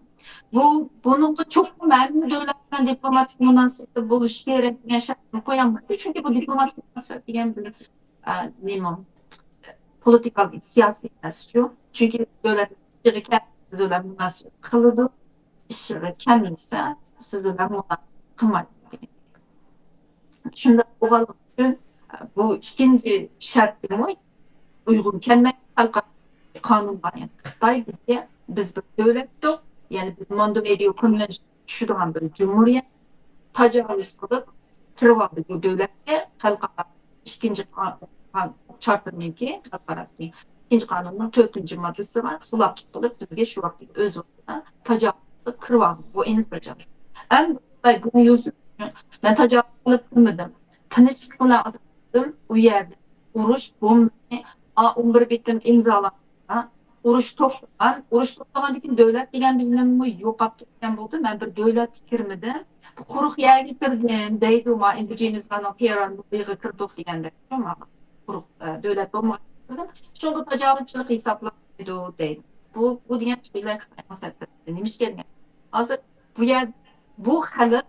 بۇ، بۇنىڭغا چوقۇم ھەممە دۆلەت بىلەن دىپلوماتىك مۇناسىۋەتتە بولۇشى كېرەك دېگەن شەرتنى قويالمايدۇ. چۈنكى بۇ دىپلوماتىك مۇناسىۋەت دېگەن بىر، ئە، نېمە، پولىتىكال، سىياسىي ئەمەس شۇ. چۈنكى دۆلەت ئىچىگە كەلسە سىز بىلەن مۇناسىۋەت قىلىدۇ، ئىچىگە كەلمىسە سىز بىلەن مۇناسىۋەت قىلمايدۇ. شۇنداق بولغانلىقى ئۈچۈن بۇ ئىككىنچى شەرتكىمۇ ئۇيغۇن كەلمەيدۇ خەلقئارا قانۇنغا. يەنى خىتاي بىزگە، بىز بىر دۆلەتتۇق، يەنى بىز مونتېۋىدېئو كونۋېنشن چۈشىدىغان بىر جۇمھۇرىيەت تاجاۋۇز قىلىپ كىرىۋالدى بۇ دۆلەتكە. خەلقئارا ئىككىنچى قا-، قا-، چارتىرنىڭكى، خەلقئارادىكى ئىككىنچى قانۇننىڭ تۆتىنچى ماددىسىغا خىلاپلىق قىلىپ، بىزگە شۇ ۋاقىتتا ئۆز ۋاقتىدا تاجاۋۇز قىلىپ كىرىۋالدى. بۇ ئېنىق تاجاۋۇز. ئەمدى خىتاي بۇنى يوشۇرۇش ئۈچۈن، مەن تاجاۋۇز قىلىپ كىرمىدىم، تىنچلىق بىلەن ئازادلىدىم. ئۇ يەردە ئۇرۇش، بومبىنى، ئا، ئون بىر بېتىم ئىمزالانغان، ئۇرۇش توختىغان، ئۇرۇش توختىغاندىن كېيىن دۆلەت دېگەن بىلىممۇ يوقاپ كەتكەن بولدى. مەن بىر دۆلەتكە كىرمىدىم. بۇ قۇرۇق يەرگە كىردىم دەيدۇ، ما ئىندىجېنىسلارنىڭ تيەنئەنمېنغا كىردۇق دېگەندەك. شۇ ما قۇرۇق، ئە، دۆلەت بولمىغان كىردىم. شۇڭا تاجاۋۇزچىلىق ھېسابلانمايدۇ دەيدۇ. بۇ، بۇ دېگەن پۈتۈنلەي خىتاينىڭ سەپسەتىسى. نېمە ئىش كەلگەن؟ ھازىر بۇ يەر، بۇ خەلق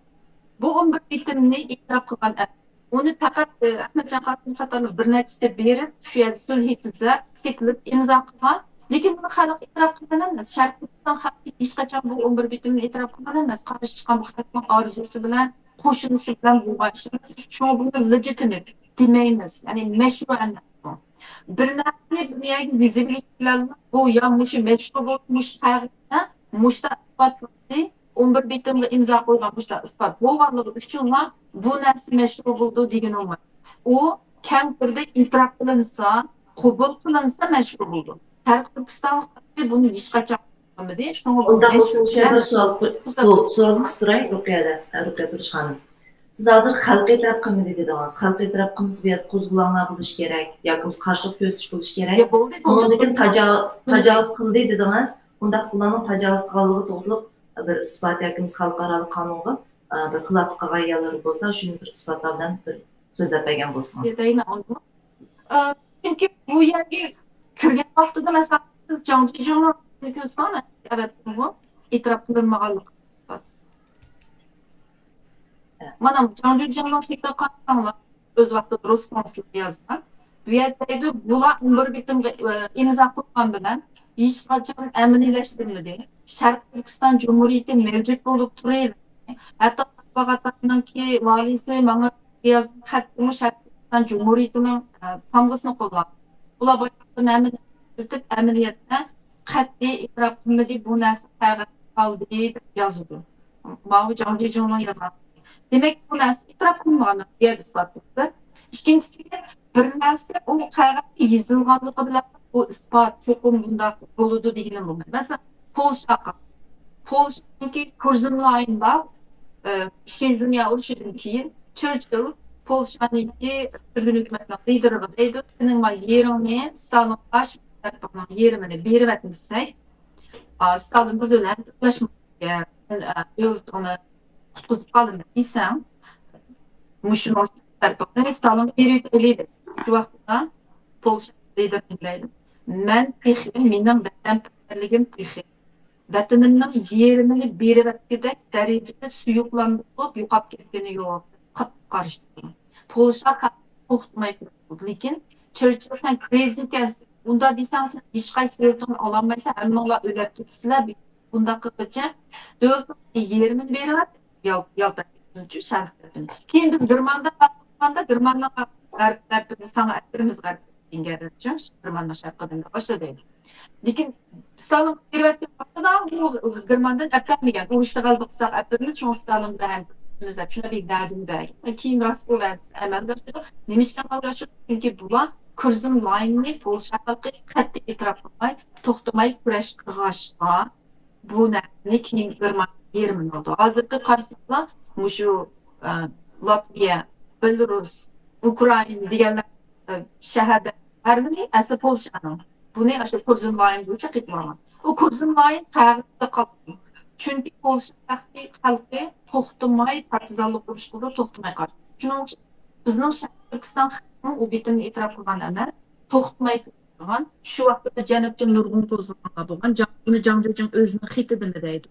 بۇ ئون بىر بېتىمنى ئېتىراپ قىلغان ئەمەس. ئۇنى پەقەت، ئە، ئەخمەتجان قاسىم قاتارلىق بىر نەچچىسى بېرىپ، شۇ يەردە سۈلھى تۈزەپ، سېتىلىپ، ئىمزا قىلغان. لېكىن بۇنى خەلق ئېتىراپ قىلغان ئەمەس. شەرقىي تۈركىستان خەلقى ھېچقاچان بۇ ئون بىر بېتىمنى ئېتىراپ قىلغان ئەمەس. قارشى چىققان بۇ خەلقنىڭ ئارزۇسى بىلەن، قوشۇلۇشى بىلەن بولغان ئىش ئەمەس. شۇڭا بۇنى لېجىتىمېت دېمەيمىز. يەنى مەشرۇ ئەمەس بۇ. بىر نەرسىنى بۇ يەرگە يېزىۋېلىش بىلەن بۇ يا مۇشۇ مەشرۇ بولدى، مۇشۇ قەغەزدە مۇشتا ئىسپات بولدى، ئون بىر بېتىمغا ئىمزا قويغان مۇشتا ئىسپات بولغانلىقى ئۈچۈنلا بۇ نەرسە مەشرۇ بولىدۇ دېگىنى بولمايدۇ. ئۇ كەڭ تۈردە ئېتىراپ قىلىنسا، قوبۇل قىلىنسا مەشرۇ بولىدۇ. شەرقىي تۈركىستان خەلقى بۇنى ھېچقاچان قىلمىدى. شۇڭا بۇ ئۇنداق بولسا، مەشرۇ مۇشۇ يەردە بىر سوئال قوي-، سوئال، سوئال قىستۇراي رۇقىيەدە، رۇقىيە تۇرۇش خانىم. سىز ھازىر خەلق ئېتىراپ قىلمىدى دېدىڭىز. خەلق ئېتىراپ قىلمىسا، بۇ يەردە قوزغىلاڭلار بولۇشى كېرەك ياكى بولمىسا قارشىلىق كۆرسىتىش بولۇشى كېرەك. يا، بولدى، بولدى، ئۇنىڭدىن كېيىن بولدى. تاجا-، تاجاۋۇز قىلدى دېدىڭىز. ئۇنداق ئۇلارنىڭ تاجاۋۇز قىلغانلىقى توغرۇلۇق بىر ئىسپات ياكى بولمىسا خەلقئارالىق قانۇنغا، ئە، بىر خىلاپلىق قىلغان يەرلىرى بولسا، شۇنى بىر ئىسپاتلاپ بىر سۆزلەپ بەرگەن بولسىڭىز. دەيمەن ئۇنىمۇ. ئە، چۈنكى بۇ يەرگە كىرگەن ۋاقتىدا، مەسىلەن، سىز جاڭ جىجۇڭنى كۆرسىڭىز، ئەۋەتتىمغۇ، ئېتىراپ قىلىنمىغانلىقى. مانا جاڭ جىجۇڭنىڭ خېتىگە قارىساڭلار، ئۆز ۋاقتىدا رۇس كونسۇلى يازغان. بۇ يەردە دەيدۇ، بۇلار ئون بىر بېتىمغا، ئە، ئىمزا قويغان بىلەن ھېچقاچان ئەمەلىيلەشتۈرمىدى. شەرقىي تۈركىستان جۇمھۇرىيىتى مەۋجۇت بولۇپ تۇرۇۋېرىدۇ. ھەتتا قاراباغ تاغنىڭكى ۋالىيسى ماڭا يازغان خەتتىمۇ شەرقىي تۈركىستان جۇمھۇرىيىتىنىڭ، ئە، تامغىسىنى قوللاپ، بۇلار بايراقلىرىنى ھەممىنى كۆرسىتىپ، ئەمەلىيەتتە قەتئىي ئېتىراپ قىلمىدى، بۇ نەرسە قەغەزدە قالدى دەپ يازىدۇ. ماۋۇ جاڭ جىجۇڭنىڭ يازغان. دېمەك، بۇ نەرسە ئېتىراپ قىلمىغان، بۇ يەردە ئىسپات قىلىپتۇ. ئىككىنچىسى، بىر نەرسە ئۇ قەغەزدە يېزىلغانلىقى بىلەن بۇ ئىسپات چوقۇم بۇنداق بولىدۇ دېگىنى بولمايدۇ. مەسىلەن، پولشاغا، پولشانىڭكى كورزېن لاين بار، ئىككىنچى دۇنيا ئۇرۇشىدىن كېيىن چېرچىل پولشانىڭكى سۈرگۈن ھۆكۈمەتنىڭ لىدېرىغا دەيدۇ، سېنىڭ ما يېرىڭنى ستالىنغا، شەرقىي تەرىپىڭنىڭ يېرىمىنى بېرىۋەتمىسەك، ئا، ستالىن بىز بىلەن ئۇچراشمايدىكەن، سەن، ئا، دۆلىتىڭنى قۇتقۇزۇپ قالىمەن دېسەڭ، مۇشۇنىڭ تەرىپىنى ستالىنغا بېرىۋېتەيلى دەپ. شۇ ۋاقىتتا پولشا لىدېرى دەيدۇ، مەن تېخى، مېنىڭ ۋەتەنپەرۋەرلىكىم تېخى ۋەتىنىمنىڭ يېرىمىنى بېرىۋەتكۈدەك دەرىجىدە سۇيۇقلاندۇرۇپ يوقاپ كەتكىنى يوق. قاتتىق قارشى تۇردۇم. پولشا خەلقى توختىماي تۇردى. لېكىن چېرچىل، سەن كرېزى ئىكەنسەن. ئۇنداق دېسەڭ، سەن ھېچقايسى يۇرتۇڭنى ئالالمايسەن، ھەممىڭلار ئۆلۈپ كېتىسىلەر. بۇنداق قىلغۇچە دۆلىتىڭنىڭ يېرىمىنى بېرىۋەت، يال-، يالتاپ كەتكىنىچۇ شەرق تەرىپىنى. كېيىن بىز گېرماندا قالغاندا، گېرماننىڭ غەرب تەرىپىنى ساڭا ئەپىرىمىز، غەرب دېگەن گەپچۇ، گېرماننىڭ شەرقىدىن باشلا دەيدۇ. لېكىن ستالىنغا بېرىۋەتكەن ۋاقتىدا ئۇ گېرماندىن ئەپەرمىگەن. ئۇرۇشتا غەلىبە قىلساق ئەپىرىمىز، شۇڭا ستالىن بىلەن ھەمكارلىشىمىز دەپ شۇنداق بىر ۋەدىنى بەرگەن. كېيىن راست بۇ ۋەدىسى ئەمەلگە ئاشىدۇ. نېمە ئۈچۈن ئەمەلگە ئاشىدۇ؟ چۈنكى بۇلار كورزېن لايننى پولشا خەلقى قەتئىي ئېتىراپ قىلماي، توختىماي كۈرەش قىلغاچقا، بۇ نەرسىنى كېيىن گېرمان يېرىمىنى ئالدى. ھازىرقى قارىساڭلار، مۇشۇ، ئە، لاتۋىيە، بېلارۇس، ئۇكرائىنا دېگەنلەر، ئە، شەھەردە ھەرلىرى ئەسلى پولشانىڭ. بۇنى ئاشۇ كورزېن لاين بويىچە قېتىۋالغان. ئۇ كورزېن لاين قەغەزدە قالغان. چۈنكى پولشا شەخسىي خەلقى توختىماي پارتىزانلىق ئۇرۇش قىلىدۇ، توختىماي قارشى. شۇنىڭ ئۈچۈن بىزنىڭ شەرقىي تۈركىستان ئۇ بېتىمنى ئېتىراپ قىلغان ئەمەس، توختىماي تۇرغان، شۇ ۋاقىتتا جەنۇبتىن نۇرغۇن قوزغىلاڭلار بولغان. جاڭ-، بۇنى جاڭ جۇجىڭ ئۆزىنىڭ خېتىدىمۇ دەيدۇ.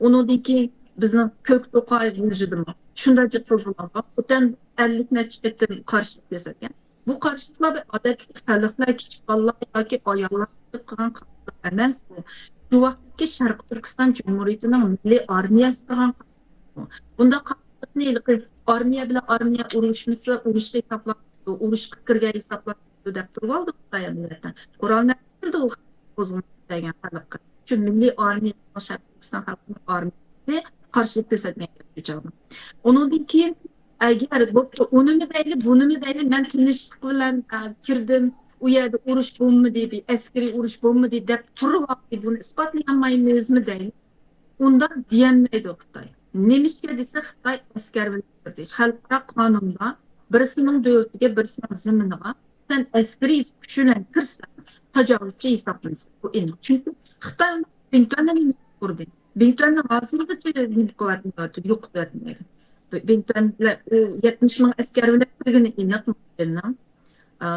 ئۇنىڭدىن كېيىن بىزنىڭ كۆك توقاي غۇلجىدىمۇ شۇنداق جىق قوزغىلاڭ بار. خوتەن ئەللىك نەچچە قېتىم قارشىلىق كۆرسەتكەن. بۇ قارشىلىقلار بىر ئادەتتىكى خەلقلەر، كىچىك بالىلار ياكى ئاياللار قىلىپ قىلغان قارشىلىق ئەمەس بۇ. شۇ ۋاقىتتىكى شەرقىي تۈركىستان جۇمھۇرىيىتىنىڭ مىللىي ئارمىيەسى قىلغان قارشىلىق بۇ. بۇنداق قارشىلىقنى ھېلىقى ئارمىيە بىلەن ئارمىيە ئۇرۇشمىسا، ئۇرۇشقا ھېسابلانمايدۇ، ئۇرۇشقا كىرگەن ھېسابلانمايدۇ دەپ تۇرۇۋالدى خىتاي ئەمەلىيەتتە. قورال نەرسە قىلدى ئۇ قوزغىلىڭ دېگەن خەلققە. شۇ مىللىي ئارمىيە، شەرقىي تۈركىستان خەلقىنىڭ ئارمىيەسى قارشىلىق كۆرسەتمەيدۇ شۇ چاغدا. ئۇنىڭدىن كېيىن ئەگەر بوپتۇ، ئۇنىمۇ دەيلى، بۇنىمۇ دەيلى، مەن تىنچلىق بىلەن، ئە، كىردىم، ئۇ يەردە ئۇرۇش بولمىدى، بىر ئەسكىرىي ئۇرۇش بولمىدى دەپ تۇرۇۋالدى، بۇنى ئىسپاتلىيالمايمىزمۇ دەيلى. ئۇنداق دېيەلمەيدۇ خىتاي. نېمىشقا دېسە، خىتاي ئەسكەر بىلەن كىردى. خەلقئارا قانۇندا بىرسىنىڭ دۆلىتىگە، بىرسىنىڭ زېمىنىغا سەن ئەسكىرىي كۈچ بىلەن كىرسەڭ، تاجاۋۇزچى ھېسابلىنىسەن. بۇ ئېنىق. چۈنكى خىتاي بىڭتۈەننى نېمە قۇردى؟ بىڭتۈەننى ھازىرغىچە نېمە قىلىۋاتمايۋاتىدۇ؟ يوقىتىۋاتمايدۇ. بىڭتۈەن بىلەن ئۇ يەتمىش مىڭ ئەسكەر بىلەن كىرگىنى ئېنىق مۇجىننىڭ. ئا،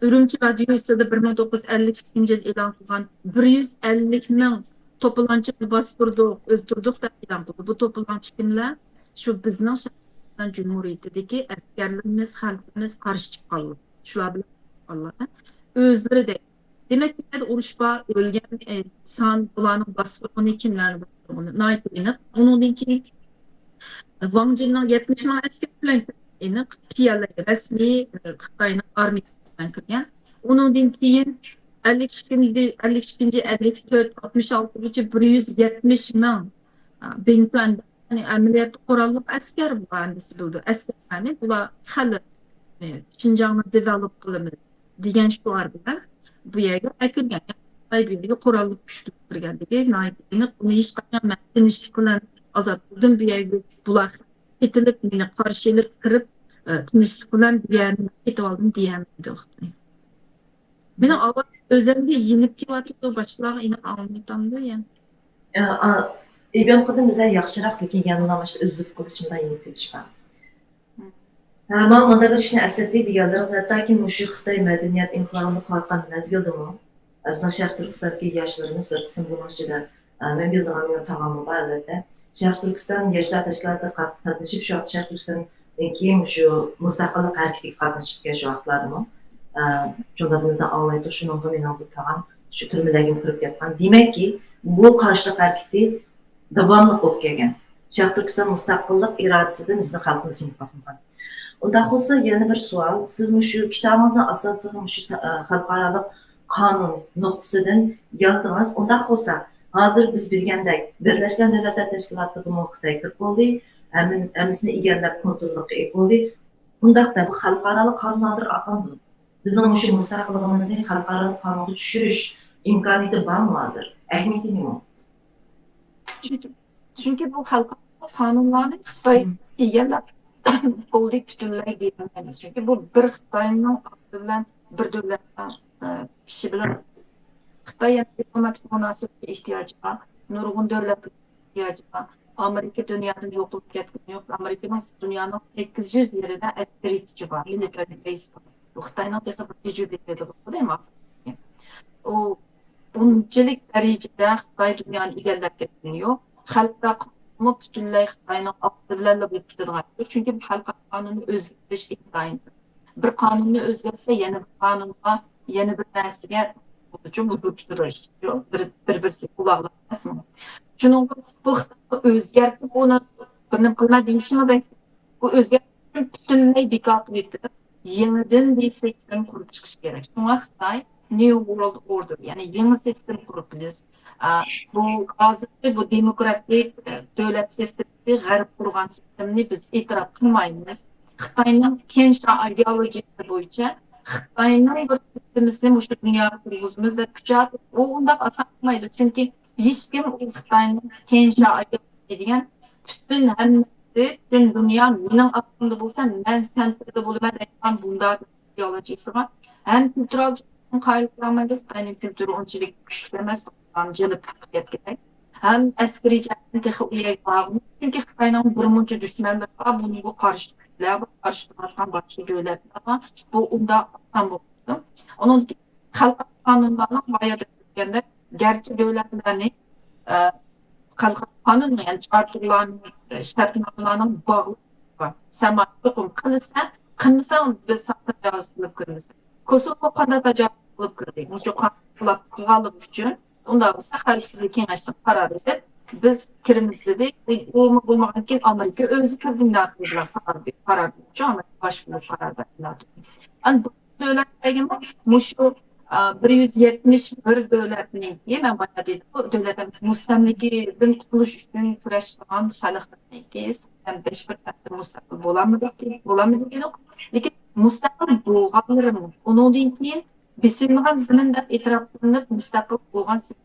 ئۈرۈمچى رادىيوسىدا بىر مىڭ توققۇز يۈز ئەللىك ئىككىنچى يىل ئېلان قىلغان بىر يۈز ئەللىك مىڭ توپىلاڭچىنى باستۇردۇق، ئۆلتۈردۇق دەپ ئېلان قىلدى. بۇ توپىلاڭچى كىملەر؟ شۇ بىزنىڭ شەرقىي جۇمھۇرىيىتىدىكى ئەسكەرلىرىمىز، خەلقىمىز قارشى چىققانلار. شۇلار بىلەن چىققانلار. ئۆزلىرى دەيدۇ. دېمەك، بۇ يەردە ئۇرۇش بار، ئۆلگەن، ئە، سان، بۇلارنىڭ باستۇرغىنى، كىملەرنى باستۇرغىنى ناھايىتى ئېنىق. ئۇنىڭدىن كېيىن، ئە، ۋاڭ جىننىڭ يەتمىش مىڭ ئەسكەر بىلەن ئېنىق، پيەلەي رەسمىي، ئە، خىتاينىڭ ئارمىيەسى بىلەن كىرگەن. ئۇنىڭدىن كېيىن ئەللىك ئىككىنچى، ئەللىك ئىككىنچى، ئەللىك تۆت، ئاتمىش ئالتىغىچە بىر يۈز يەتمىش مىڭ، ئە، بىڭتۈەن يەنى ئەمەلىيەتتە قوراللىق ئەسكەر بۇلار، ھەممىسى بىلىدۇ. ئەسكەرلەرنى بۇلار خەلق، ئى، شىنجاڭنى دېۋېلوپ قىلىمىز دېگەن شوئار بىلەن بۇ يەرگە ئەكىرگەن. يەنى خىتاي بۇ يەرگە قوراللىق كۈچ بىلەن كىرگەنلىكى ناھايىتى ئېنىق. بۇنى ھېچقاچان مەن تىنچلىق بىلەن ئازاد قىلدىم، بۇ يەرگە بۇلار قېتىلىپ، مېنى قارشى ئېلىپ كىرىپ، ئى، تىنچلىق بىلەن بۇ يەرنى كېتىۋالدىم دېيەلمەيدۇ خىتاي. مېنىڭ ئاۋازىم ئۆزۈمگە يېنىپ كېلىۋاتىدۇ، باشقىلارغا ئېنىق ئاڭلىنىۋاتامدۇ يا؟ ئە، ئا، ئىبەم قىلدىم بىزە ياخشىراق، لېكىن يەنىلا مانا شۇ ئۈزۈلۈپ قېلىش، مۇنداق يېنىپ كېلىش بار. ھە، ماڭا مۇنداق بىر ئىشنى ئەسلەتتى دېگەنلىرىڭىز، ھەتتاكى مۇشۇ خىتاي مەدەنىيەت ئىنقىلابىنى قىلىۋاتقان مەزگىلدىمۇ، بىزنىڭ شەرقىي تۈركىستاندىكى ياشلىرىمىز بىر قىسىم بۇنىڭ ئىچىدە، ئە، مەن بىلىدىغان مېنىڭ تاغاممۇ بار، ئەلۋەتتە. شەرقىي تۈركىستان ياشلار تەشكىلاتىغا قات-، قاتنىشىپ، شۇ ۋاقىت شەرقىي تۈركىستاندىكى مۇشۇ مۇستەقىللىق ھەرىكىتىگە قاتنىشىپكەن شۇ ۋاقىتلاردىمۇ. ئە، شۇنداق بىزدىن ئاڭلايتتۇق، شۇنىڭغا مېنىڭ بىر تاغام شۇ تۈرمىلەرگىمۇ كىرىپ كەتكەن. دېمەككى، بۇ قارشىلىق ھەرىكىتى داۋاملىق بولۇپ كەلگەن. شەرقىي تۈركىستان مۇستەقىللىق ئىرادىسىدىن بىزنىڭ خەلقىمىز يېنىپ باقمىغان. ئۇنداق بولسا، يەنە بىر سوئال. سىز مۇشۇ كىتابىڭىزنىڭ ئاساسىغا مۇشۇ تا-، ئە، خەلقئارالىق قانۇن نۇقتىسىدىن يازدىڭىز. ئۇنداق بولسا، ھازىر بىز بىلگەندەك، بىرلەشكەن دۆلەتلەر تەشكىلاتىغىمۇ خىتاي كىرىپ بولدى. ھەممىنى، ھەممىسىنى ئىگىلەپ، كونتروللۇققا ئېلىپ بولدى. ئۇنداقتا بۇ خەلقئارالىق قانۇن ھازىر ئاقامدۇ؟ بىزنىڭ مۇشۇ مۇستەقىللىقىمىزنى خەلقئارالىق قانۇنغا چۈشۈرۈش ئىمكانىيىتى بارمۇ ھازىر؟ ئەھمىيىتى نېمە؟ چۈنكى، چۈنكى بۇ خەلقئارالىق قانۇنلارنى خىتاي ئىگىلەپ بولدى پۈتۈنلەي دېيەلمەيمىز. چۈنكى بۇ بىر خىتاينىڭ ئالدى بىلەن بىر دۆلەتنىڭ، ئە، ئىشى بىلەن خىتاي يەنە دىپلوماتىك مۇناسىۋەتكە ئېھتىياجى بار. نۇرغۇن دۆلەتلەر ئېھتىياجى بار. ئامېرىكا دۇنيادىن يوقىلىپ كەتكىنى يوق. ئامېرىكىنىڭ دۇنيانىڭ سەككىز يۈز يېرىدە ئەسكىرىي كۈچى بار، مىلىتارىي بەيس بار. بۇ خىتاينىڭ تېخى بىر تەجرىبىسى بولدى ئۇ بۇنچىلىك دەرىجىدە خىتاي دۇنيانى ئىگىلەپ كەتكىنى يوق. خەلقئارا قانۇنمۇ پۈتۈنلەي خىتاينىڭ ئالدى بىلەنلا بولۇپ كېتىدىغان ئىش. چۈنكى بۇ خەلقئارا قانۇننى ئۆزگەرتىش ئىنتايىن، بىر قانۇننى ئۆزگەرتسە، يەنە بىر قانۇنغا، يەنە بىر نەرسىگە بۇزۇلۇپ كېتىدۇ ئىش. بىر، بىر-، بىرسىگە قۇلاق ئەمەسمۇ. شۇنىڭغا بۇ خىتاي ئۆزگەرتىپ، ئۇنى بىر نېمە قىلما دېيىشىمۇ بەك، بۇ ئۆزگەرتىش پۈتۈنلەي بىكار قىلىۋېتىپ، يېڭىدىن بىر سىستېما قۇرۇپ چىقىش كېرەك. شۇڭا خىتاي نيۇ ۋورلد ئوردېر، يەنى يېڭى سىستېما قۇرۇپ بىز، ئا، بۇ ھازىرقى بۇ دېموكراتىك، ئە، دۆلەت سىستېمىسى، غەرب قۇرغان سىستېمىنى بىز ئېتىراپ قىلمايمىز. خىتاينىڭ تيەنشا ئىدېئولوگىيەسى بويىچە خىتاينىڭ بىر سىستېمىسىنى مۇشۇ دۇنياغا تۇرغۇزىمىز دەپ كۈچەپ، ئۇ ئۇنداق ئاسان قىلمايدۇ. چۈنكى ھېچكىم ئۇ خىتاينىڭ تيەنشا ئىدېئولوگىيەسى دېگەن پۈتۈن ھەممىسى، پۈتۈن دۇنيا مېنىڭ ئاستىمدا بولسا، مەن سەنتىردا بولىمەن دەيدىغان بۇنداق ئىدېئولوگىيەسىغا ھەم كۈلتۈرەل جەھەتتىن قايىل قىلالمايدۇ. خىتاينىڭ كۈلتۈرى ئۇنچىلىك كۈچلۈك ئەمەس، جەلپ قىلىپ كەتكۈدەك. ھەم ئەسكىرىي جەھەتتىن تېخى ئۇ يەرگە بارغۇم. چۈنكى خىتاينىڭ بىرمۇنچە دۈشمەنلىرى بار، بۇنىڭغا قارشى كۈچلەر بار، قارشى تۇرۇۋاتقان باشقا دۆلەتلەر بار. بۇ ئۇنداق ئاسان بولمايدۇ. ئۇنىڭدىن كېيىن خەلقئارا قانۇنلارنىڭ بايا دېگەندەك، گەرچە دۆلەتلەرنى، ئە، خەلقئارا قانۇن، يەنى چارتېرلارنىڭ، ئە، شەرتنامىلارنىڭ باغلىقى بار. سەن مانا چوقۇم قىلىسەن، قىلمىساڭ بىز ساڭا تاجاۋۇز قىلىپ كىرىمىز. كوسوۋو قانداق تاجاۋۇز قىلىپ كىردى؟ مۇشۇ قانۇن خىلاپ قىلغانلىقى ئۈچۈن. ئۇنداق بولسا خەۋپسىزلىك كېڭەشنىڭ قارارى دەپ بىز كىرىمىز دېدى. ئۇمۇ بولمىغاندىكىن ئامېرىكا ئۆزى كىردى ناتو بىلەن قارار بېرىپ، قارار بېرىپچۇ، ئامېرىكا باش بولۇپ قارار بەردى ناتو. ئەمدى بۇ دۆلەتلەرگىمۇ مۇشۇ، ئا، بىر يۈز يەتمىش بىر دۆلەتنىڭكى، مەن بايا دېدىم، بۇ دۆلەت ئەمەس، مۇستەملىكىدىن قۇتۇلۇش ئۈچۈن كۈرەش قىلغان خەلقلەرنىڭكى سەكسەن بەش پىرسەنتى مۇستەقىل بولالمىدۇق، بولالمىدى دېدۇق. لېكىن مۇستەقىل بولغانلىرىمۇ، ئۇنىڭدىن كېيىن بېسىلمىغان زېمىن دەپ ئېتىراپ قىلىنىپ مۇستەقىل بولغان زېمىن،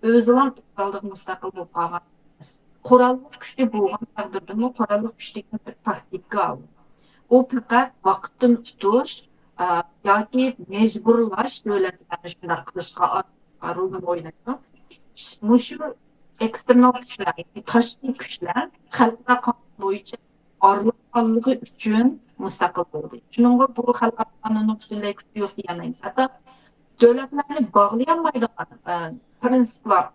ئۆزىلا ئۆز ئالدىغا مۇستەقىل بولۇپ قالغان ئەمەس. قوراللىق كۈچى بولغان تەقدىردىمۇ، قوراللىق كۈچ دېگەن بىر تاكتىكا ئۇ. ئۇ پەقەت ۋاقىتتىن ئۇتۇش، ئا، ياكى مەجبۇرلاش دۆلەتلەرنى شۇنداق قىلىشقا رولىنى ئوينايدۇ. مۇشۇ ئېكستېرنال كۈچلەر، يەنى تاشقى كۈچلەر خەلقئارا قانۇن بويىچە ئارىلاشقانلىقى ئۈچۈن مۇستەقىل بولدى. شۇنىڭغا بۇ خەلقئارا قانۇننىڭ پۈتۈنلەي كۈچى يوق دېيەلمەيمىز. ھەتتا دۆلەتلەرنى باغلىيالمايدىغان، ئە، پرىنسىپلار،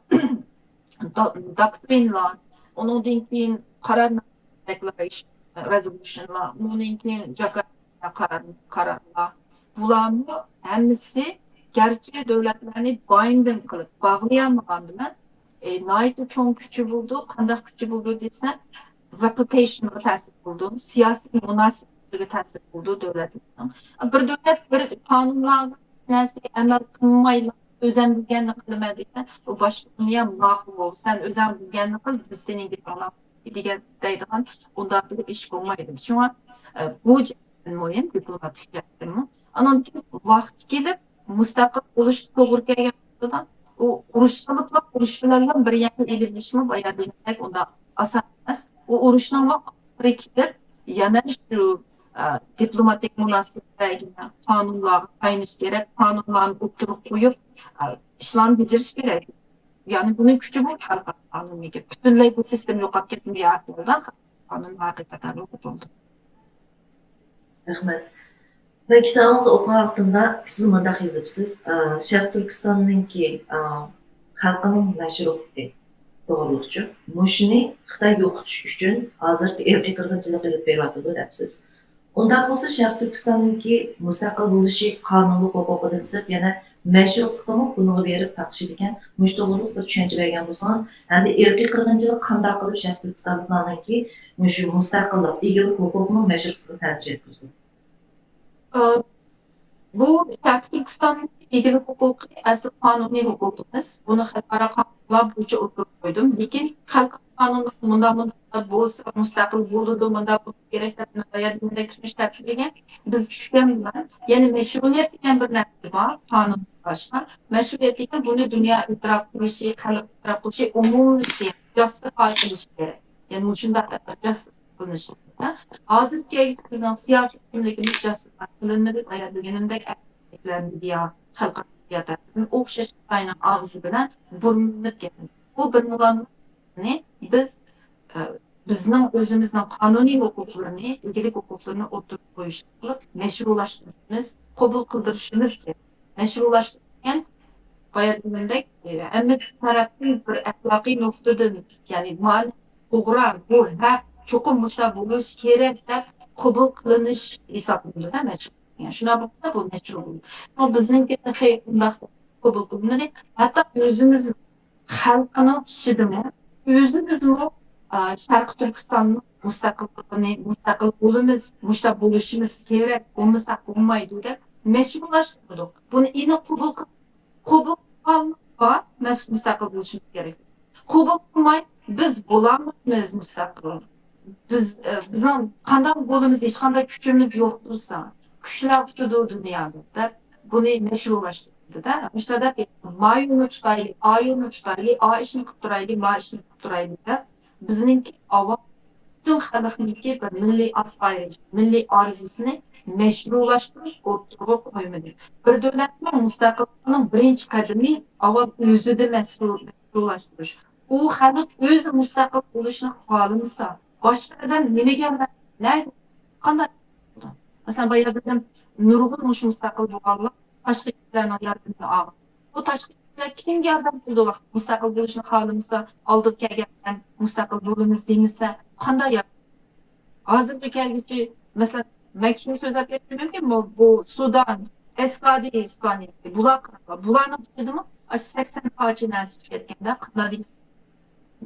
دو-، دوكترىنىلار، ئۇنىڭدىن كېيىن قارار، دېكلارېيشن، رېزوليۇشنلار، ئۇنىڭدىن كېيىن جاكارتا قارار، قارارلار. بۇلارمۇ ھەممىسى گەرچە دۆلەتلەرنى بايندىنگ قىلىپ باغلىيالمىغان بىلەن، ئى، ناھايىتى چوڭ كۈچى بولىدۇ. قانداق كۈچى بولىدۇ دېسە، رېپۇتېيشنغا تەسىر قىلىدۇ، سىياسىي مۇناسىۋەتلىرىگە تەسىر قىلىدۇ دۆلەتلەرنىڭ. بىر دۆلەت بىر قانۇنلارغا، نەرسىگە ئەمەل قىلمايلا، ئۆزەم بىلگەننى قىلىمەن دېسە، ئۇ باشقا دۇنيا ماقۇل بول، سەن ئۆزەڭ بىلگەننى قىل، بىز سېنىڭ گېپىڭنى دېگەن دەيدىغان ئۇنداق بىر ئىش بولمايدۇ. شۇڭا، ئە، بۇ جەھەتتىن مۇھىم، دىپلوماتىك جەھەتتىنمۇ. ئانىڭدىن كېيىن ۋاقتى كېلىپ مۇستەقىل بولۇش توغرا كەلگەن ۋاقتىدا ئۇ ئۇرۇش قىلىپلا، ئۇرۇش بىلەنلا بىر يەرگە ئېلىۋېلىشمۇ بايا دېگەندەك ئۇنداق ئاسان ئەمەس. ئۇ ئۇرۇشنىڭمۇ ئاخىرى كېلىپ يەنە شۇ، ئە، دىپلوماتىك مۇناسىۋەتلەرگە، قانۇنلارغا تايىنىش كېرەك، قانۇنلارنى ئوتتۇرىغا قويۇپ، ئە، ئىشلارنى بېجىرىش كېرەك. يەنى بۇنىڭ كۈچى بۇ خەلقئارا قانۇننىڭكى. پۈتۈنلەي بۇ سىستېما يوقاپ كەتمىگەن ئەھۋالدا خەلقئارا قانۇن ھەقىقەتەن يوقىتىلدى. رەھمەت. مەن كىتابىڭىزنى ئوقۇغان ۋاقتىمدا سىز مۇنداق يېزىپسىز، ئا، شەرقىي تۈركىستاننىڭكى، ئا، خەلقىنىڭ مەشرۇلۇقى توغرۇلۇقچۇ. مۇشۇنى خىتاي يوقىتىش ئۈچۈن ھازىرقى ئىرقىي قىرغىنچىلىق ئېلىپ بېرىۋاتىدۇ دەپسىز. ئۇنداق بولسا شەرقىي تۈركىستاننىڭكى مۇستەقىل بولۇشى قانۇنلۇق ھوقۇقىدىن سىرت يەنە مەشرۇلۇقىمۇ بۇنىڭغا بېرىپ تاقىشىدىكەن. مۇشۇ توغرۇلۇق بىر چۈشەنچە بەرگەن بولسىڭىز، ھەمدە ئىرقىي قىرغىنچىلىق قانداق قىلىپ شەرقىي تۈركىستانلىقلارنىڭكى مۇشۇ مۇستەقىللىق، ئىگىلىك ھوقۇقىنىڭ مەشرۇلۇقىغا تەسىر يەتكۈزىدۇ؟ ئا، بۇ شەرقىي تۈركىستاننىڭ ئىگىلىك ھوقۇقى ئەسلى قانۇنىي ھوقۇقىمىز. بۇنى خەلقئارا قانۇنلار بويىچە ئوتتۇرىغا قويدۇم. لېكىن خەلقئارا قانۇنلار مۇنداق، مۇنداق بولسا مۇستەقىل بولىدۇ، مۇنداق بولۇش كېرەك دەپ بايا دېگەندەك كۈرەش تەرتىپلىگەن. بىز چۈشكەن بىلەن، يەنى مەشرۇئىيەت دېگەن بىر نەرسە بار، قانۇن باشقا. مەشرۇئىيەت دېگەن بۇنى دۇنيا ئېتىراپ قىلىشى، خەلق ئېتىراپ قىلىشى، ئومۇملىشىشى، جاستىفاي قىلىشى كېرەك. يەنى مۇشۇنداق جاستىفاي قىلىنىشى كېرەك. ھازىرغىچە بىزنىڭ سىياسىي كىملىكىمىز جاستىفاي قىلىنمىدى، بايا دېگىنىمدەك، ئەركىنلىكلەر مېدىيا، خەلقئارا مېدىيا تەرىپىدىن ئوخشاش خىتاينىڭ ئاغزى بىلەن بۇرمىلىنىپ كەتتى. بۇ بىر مۇلاننى بىز، ئە، بىزنىڭ ئۆزىمىزنىڭ قانۇنىي ھوقۇقلىرىنى، ئىگىلىك ھوقۇقلىرىنى ئوتتۇرىغا قويۇش ئارقىلىق مەشرۇلاشتۇرۇشىمىز، قوبۇل قىلدۇرۇشىمىز كېرەك. مەشرۇلاشتۇرۇش دېگەن، بايا دېگەندەك، ئە، ھەممە تەرەپتىن بىر ئەخلاقىي نۇقتىدىن، يەنى مال توغرا، بۇ ھەق، چوقۇم مۇشۇنداق بولۇشى كېرەك دەپ قوبۇل قىلىنىش ھېسابلىنىدۇ-دە، مەشرۇ. يەنى شۇنداق بولسا بۇ مەشرۇ بولىدۇ. ئەمما بىزنىڭكى تېخى ئۇنداق قوبۇل قىلىنمىدى. ھەتتا ئۆزىمىز خەلقىنىڭ ئىچىدىمۇ، ئۆزىمىزمۇ، ئا، شەرقىي تۈركىستاننىڭ مۇستەقىللىقىنى، مۇستەقىل بولىمىز، مۇشۇنداق بولۇشىمىز كېرەك، بولمىساق بولمايدۇ دەپ مەشرۇلاشتۇردۇق. بۇنى ئېنىق قوبۇل قىل-، قوبۇل قىلغانلىققا مەسئۇل مۇستەقىل بولۇشىمىز كېرەك. قوبۇل قىلماي، بىز بولالمايمىز مۇستەقىل. بىز، ئە، بىزنىڭ قانداق بولىمىز، ھېچقانداق كۈچىمىز يوق تۇرسا، كۈچلەر ئۇتىدۇ دۇنيادا دەپ، بۇنى مەشرۇلاشتۇردى-دە. مۇشۇنداق دەپ، ما يولنى تۇتايلى، ئا يولنى تۇتايلى، ئا ئىشنى قىلىپ تۇرايلى، ما ئىشنى قىلىپ تۇرايلى دەپ، بىزنىڭكى ئاۋام، پۈتۈن خەلقنىڭكى بىر مىللىي ئاسايىش، مىللىي ئارزۇسىنى مەشرۇلاشتۇرۇش ئوتتۇرىغا قويمىدى. بىر دۆلەتنىڭ مۇستەقىللىقىنىڭ بىرىنچى قەدىمى ئاۋۋال ئۆزىدە مەشرۇ-، ئۇچۇرلاشتۇرۇش. ئۇ خەلق ئۆزى مۇستەقىل بولۇشنى خالىمىسا، باشقا ئادەم نېمىگە ياردەم، نە، قانداق؟ مەسىلەن، بايا دېدىم، نۇرغۇن مۇشۇ مۇستەقىل بولغانلار تاشقى كۈچلەرنىڭ ياردىمىنى ئالغان. بۇ تاشقى كۈچلەر كىمگە ياردەم قىلىدۇ ۋاقىت؟ مۇستەقىل بولۇشنى خالىمىسا، ئالدىغا كەلگەن مۇستەقىل بولىمىز دېمىسە، قانداق ياردەم؟ ھازىرغا كەلگۈچە، مەسىلەن، مەن كېيىن سۆزلەپ كېتىشىم مۇمكىن، بۇ، بۇ سۇدان، ئەسكادى ئىسپانىيە، بۇلار قانداق؟ بۇلارنىڭ ئىچىدىمۇ ئاشۇ سەكسەن پارچە نەرسە چىقىپ كەتكەندە، قانداق دېگەن؟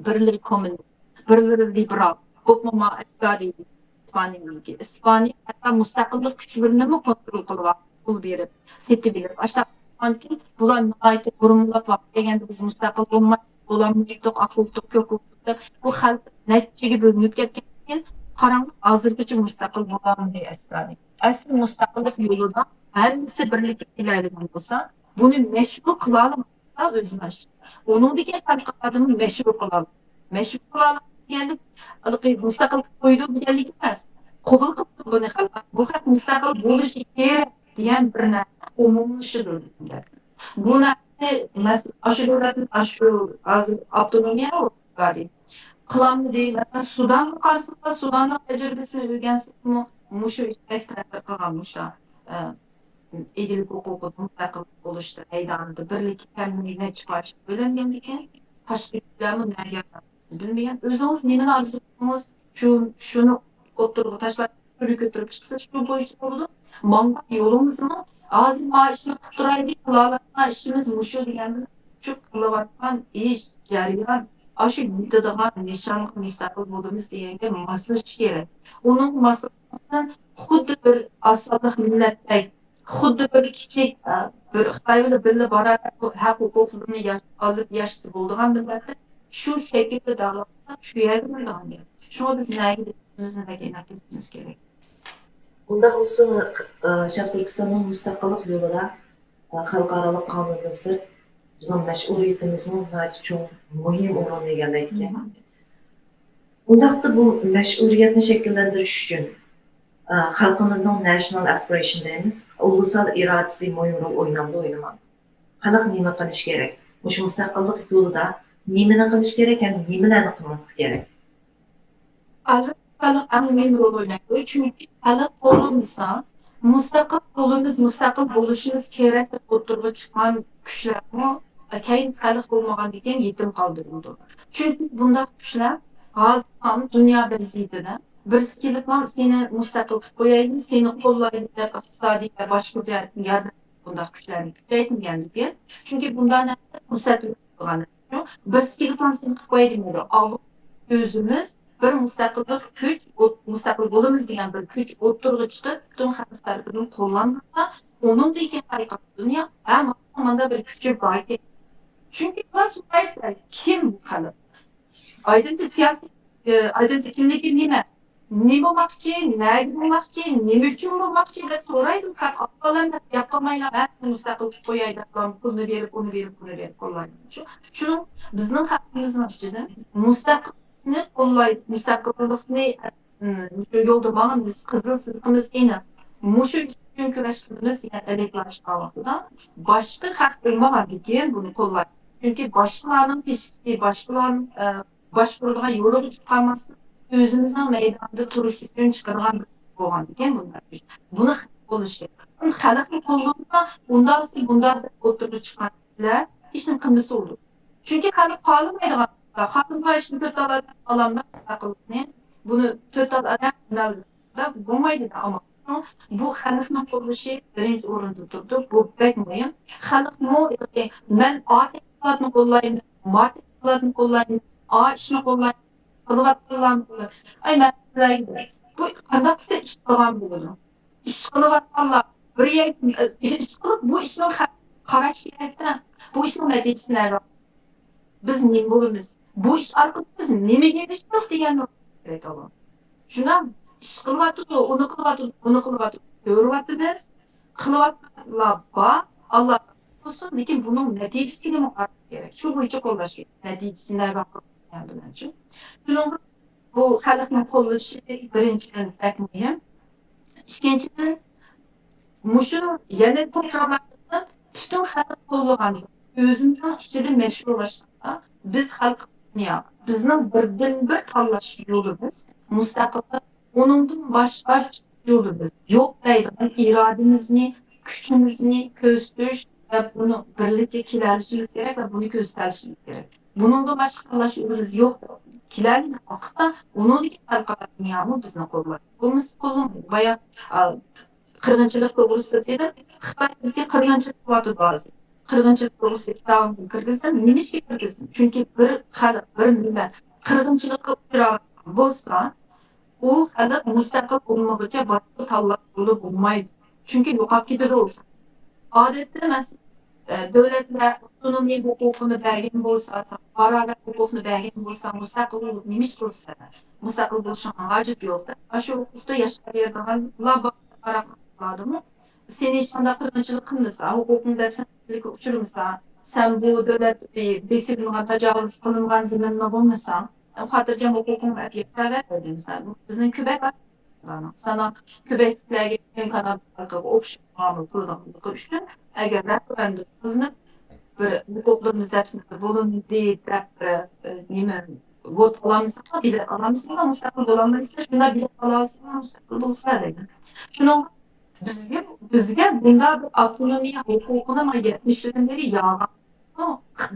بىرلىرى كوممۇنىست، بىرلىرى لىبېرال، بولۇپمۇ ما ئەسكادى ئىسپانىيەنىڭكى. ئىسپانىيە ھەتتا مۇستەقىللىق كۈچلىرىنىمۇ كونترول قىلىۋالدى، پۇل بېرىپ، سېتىۋېلىپ، ئاشۇنداق قىلغاندىكىن بۇلار ناھايىتى بۇرمىلاپ ۋاقىت كەلگەندە بىز مۇستەقىل بولماي، بولالمىدۇق، ئاق ئۇردۇق، كۆك ئۇردۇق دەپ، بۇ خەلق نەچچىگە بۆلۈنۈپ كەتكەندىن كېيىن، قاراڭ، ھازىرغىچە مۇستەقىل بولالمىدى ئەسلى. ئەسلى مۇستەقىللىق يولىدا ھەممىسى بىرلىككە كېلەلىگەن بولسا، بۇنى مەشرۇ قىلالمىسا ئۆزىنى ئاشتى. ئۇنىڭدىكى خەلقئارادىمۇ مەشرۇ قىلالمىدى. مەشرۇ قىلالمىدى دېگەنلىك، ھېلىقى مۇستەقىل قويدۇ دېگەنلىك ئەمەس. قوبۇل قىلدى بۇنى خەلق. بۇ خەلق مۇستەقىل بولۇشى كېرەك دېگەن بىر نەرسە ئومۇملىشىدۇ دېگەن گەپ. بۇ نەرسىنى مەسىلەن، ئاشۇ دۆلەتنى، ئاشۇ ھازىر ئاپتونومىيە ئورگانى قىلالمىدى. مەسىلەن، سۇدانغا قارىساڭلار، سۇداننىڭ تەجرىبىسىنى ئۆگەنسەكمۇ، مۇشۇ ئىش بەك تەسىر قىلغان، مۇشۇ، ئە، ئىگىلىك ھوقۇقىدا، مۇستەقىل بولۇشتا، مەيدانىدا بىرلىككە كەلمىگەن، نەچچە پارچە بۆلۈنگەندىكىن، تاشقى كۈچلەرمۇ نەگە بارىدۇ بىلمىگەن. ئۆزىڭىز نېمىنى ئارزۇ قىلسىڭىز، شۇ، شۇنى ئوتتۇرىغا تاشلاپ، شۇنى كۆتۈرۈپ چىقسا، شۇ بويىچە بولىدۇ. ماڭغان يولىڭىزمۇ، ھازىر ما ئىشنى قىلىپ تۇرايلى، قىلالايدىغان ئىشىمىز مۇشۇ دېگەندىن، شۇ قىلىۋاتقان ئىش، جەريان، ئاشۇ يېتىدىغان نىشانغا مۇستەقىل بولىمىز دېگەنگە ماسلىشىش كېرەك. ئۇنىڭغا ماسلاشماستىن، خۇددى بىر ئاز سانلىق مىللەتتەك، خۇددى بىر كىچىك، ئە، بىر خىتاي بىلەن بىللە باراۋەر ھەق ھوقۇقلىرىنى ياش-، ئالىپ ياشىسا بولىدىغان مىللەتتەك شۇ شەكىلدە داۋالغان، شۇ يەرگە بېرىدىغان گەپ. شۇڭا بىز نەگە بېرىشىمىزنى بەك ئېنىق بىلىشىمىز كېرەك. ئۇنداق بولسا، ئە، شەرقىي تۈركىستاننىڭ مۇستەقىللىق يولىدا، ئە، خەلقئارالىق قانۇندىن سىرت بىزنىڭ مەشئۇلىيىتىمىزمۇ ناھايىتى چوڭ، مۇھىم ئورۇننى ئىگىلەيدىكەن. ئۇنداقتا بۇ مەشئۇلىيەتنى شەكىللەندۈرۈش ئۈچۈن، ئە، خەلقىمىزنىڭ نەشنال ئاسپىرېيشن دەيمىز، ئۇلۇسال ئىرادىسى مۇھىم رول ئوينامدۇ، ئوينىمامدۇ؟ خەلق نېمە قىلىشى كېرەك؟ مۇشۇ مۇستەقىللىق يولىدا نېمىنى قىلىش كېرەك ھەم نېمىلەرنى قىلماسلىق كېرەك؟ ئەلۋەتتە، خەلق ئەڭ مۇھىم رول ئوينايدۇ. چۈنكى خەلق قوللىمىسا، مۇستەقىل بولىمىز، مۇستەقىل بولۇشىمىز كېرەك دەپ ئوتتۇرىغا چىققان كۈچلەرمۇ كەينى خەلق بولمىغاندىن كېيىن يېتىم قالدۇرۇلىدۇ. چۈنكى بۇنداق كۈچلەر ھازىر ھەم دۇنيا ۋەزىيىتىدە بىرسى كېلىپلا سېنى مۇستەقىل قىلىپ قويايلى، سېنى قوللايلى دەپ ئىقتىسادىي ۋە باشقا جەھەتتىن ياردەم بۇنداق كۈچلەرنى كۈچەيتمىگەندىكىن، چۈنكى بۇنداق نەرسە پۇرسەت بولغان. بىرسى كېلىپ سېنى قىلىپ قوياي دېمەيدۇ. ئاۋۋال ئۆزىمىز بىر مۇستەقىللىق كۈچ، ئوت-، مۇستەقىل بولىمىز دېگەن بىر كۈچ ئوتتۇرىغا چىقىپ، پۈتۈن خەلق تەرىپىدىن قوللانغاندا، ئۇنىڭدىن كېيىن قاراپ دۇنيا، ھە، مانا مۇنداق بىر كۈچى باركەن. چۈنكى بۇلار سورايدۇ، كىم بۇ خەلق؟ ئايدىنچە سىياسىي، ئايدىنچە كىملىكى نېمە؟ نېمە بولماقچى، نەگە بولماقچى، نېمە ئۈچۈن بولماقچى دەپ سورايدۇ خەلق. ئاپالار دەپ گەپ قىلمايلا، ھە، مۇستەقىل قىلىپ قوياي دەپ، پۇلنى بېرىپ، ئۇنى بېرىپ، بۇنى بېرىپ قوللايدۇ. شۇ، شۇنىڭ بىزنىڭ خەلقىمىزنىڭ ئىچىدە مۇستەقىللىقنى قوللايدۇ، مۇستەقىللىقنى، م، شۇ يولدا ماڭىمىز، قىزىل سىزىقىمىز ئېنىق. مۇشۇ ئىش ئۈچۈن كۈرەش قىلىمىز دېگەن ئەلەك چىققان ۋاقتىدا باشقا خەق بولمىغاندىكىن بۇنى قوللايدۇ. چۈنكى باشقىلارنىڭ پىشىشى، باشقىلارنىڭ، ئە، باشقۇرىدىغان يولىغا چىقالماستىن، ئۆزىمىزنىڭ مەيدانىدا تۇرۇش ئۈچۈن چىقىدىغان بىر بولغاندىكىن بۇنداق كۈچ. بۇنى خەق قوللىشى كېرەك. خەلقنى قوللىمىسا، ئۇنداقسى بۇنداق دەپ ئوتتۇرىغا چىققان كۈچلەر ھېچنېمە قىلمىسا بولىدۇ. چۈنكى خەلق خالىمايدىغان، خالىمىغان ئىشنى تۆت تال ئادەم ئالامدا قىلغىنى، بۇنى تۆت تال ئادەم ئەمەلدە بولمايدۇ، ئەمما بۇ خەلقنىڭ قوللىشى بىرىنچى ئورۇندا تۇرىدۇ. بۇ بەك مۇھىم. خەلقمۇ، يەنى، مەن ئا تەشكىلاتنى قوللايمەن، ما تەشكىلاتنى قوللايمەن، ئا ئىشنى قوللايمەن، قىلىۋاتقانلارنى قوللايمەن. ئاي، مەن سىلەرگە دەي، بۇ قانداق دېسە ئىش قىلغان بولىدۇ؟ ئىش قىلىۋاتقانلار بىر يەر، ئىش قىلىپ، بۇ ئىشنىڭ قاراش كېرەكتە، بۇ ئىشنىڭ نەتىجىسى نەدە؟ بىز نېمە بولىمىز؟ بۇ ئىش ئارقىلىق بىز نېمىگە ئېرىشتۇق دېگەن كېرەك ئۇ. شۇنداق، ئىش قىلىۋاتىدۇ، ئۇنى قىلىۋاتىدۇ، بۇنى قىلىۋاتىدۇ، كۆرۈۋاتىمىز. قىلىۋاتقانلار بار، ئاللا بولسۇن، لېكىن بۇنىڭ نەتىجىسىگىمۇ قاراش كېرەك. شۇ بويىچە قوللاش كېرەك. نەتىجىسى نەگە بارغان بىلەن شۇ. شۇنىڭغا بۇ خەلقنىڭ قوللىشى بىرىنچىدىن بەك مۇھىم. ئىككىنچىدىن، مۇشۇ يەنە تەكرارلاپ، پۈتۈن خەلق قوللىغان، ئۆزىمىزنىڭ ئىچىدە مەشھۇرلاشقاندا، بىز خەلق دۇنيا، بىزنىڭ بىردىنبىر تاللاش يولىمىز مۇستەقىللىق. ئۇنىڭدىن باشقا چىقىش يولىمىز يوق دەيدىغان ئىرادىمىزنى، كۈچىمىزنى كۆرسىتىش ۋە بۇنى بىرلىككە كېلەلىشىمىز كېرەك ۋە بۇنى كۆرسىتەلىشىمىز كېرەك. بۇنىڭدىن باشقا تاللاش يولىمىز يوق. كېلەلىگەن ۋاقىتتا ئۇنىڭدىكى خەلقئارا دۇنيامۇ بىزنى قوللايدۇ. بولمىسا قوللىمايدۇ. بايا، ئا، قىرغىنچىلىق توغرىسىدا دېدىم، خىتاي بىزگە قىرغىنچىلىق قىلىۋاتىدۇ ھازىر. قىرغىنچىلىق توغرىسىدا كىتابىمنى كىرگۈزدۈم. نېمە ئىشقا كىرگۈزدۈم؟ چۈنكى بىر خەلق، بىر مىللەت قىرغىنچىلىققا ئۇچراۋاتقان بولسا، ئۇ خەلق مۇستەقىل بولمىغۇچە باشقا تاللاپ بولۇپ بولمايدۇ. چۈنكى يوقاپ كېتىدۇ ئۇ. ئادەتتە مەسىلەن، ئە، دۆلەتلەر ئاپتونومىيە ھوقۇقىنى بەرگەن بولسا، باراۋەر ھوقۇقنى بەرگەن بولسا، مۇستەقىل بولۇپ نېمە ئىش قىلىسەن؟ مۇستەقىل بولۇشۇڭغا ھاجەت يوق دەپ، ئاشۇ ھوقۇقتا ياشاپ بېرىدىغانلار بار، قاراقلاردىمۇ. سېنى ھېچقانداق قىرغىنچىلىق قىلمىسا، ھوقۇقۇڭ دەپسەندىچىلىككە ئۇچرىمىسا، سەن بۇ دۆلەت بېسىلمىغان، تاجاۋۇز قىلىنغان زېمىنلا بولمىسا، خاتىرجەم ھوقۇقۇڭنى ئەپ ياشاۋەر دېدىڭ سەن. بىزنىڭ كۆبەك سانا كۆبەكلىكلەرگە، كۆن كانادالىقلارغا ئوخشاش مۇئامىلە قىلىدىغانلىقى ئۈچۈن، ئەگەر رەفېراندۇم قىلىنىپ، بىر ھوقۇقلىرىمىز دەپسەندە بولۇندى دەپ، بىر، ئە، نېمە، ۋوت ئالالمىساڭلار، بېلەت ئالالمىساڭلار، مۇستەقىل بولالمايسىلەر. شۇنداق بېلەت ئالالىساڭلار، مۇستەقىل بولىسىلەر دەيمەن. شۇنىڭغا بىزگە، بىزگە بۇنداق بىر ئاپتونومىيە ھوقۇقىنى مانا يەتمىش يىلدىن بېرى ياغان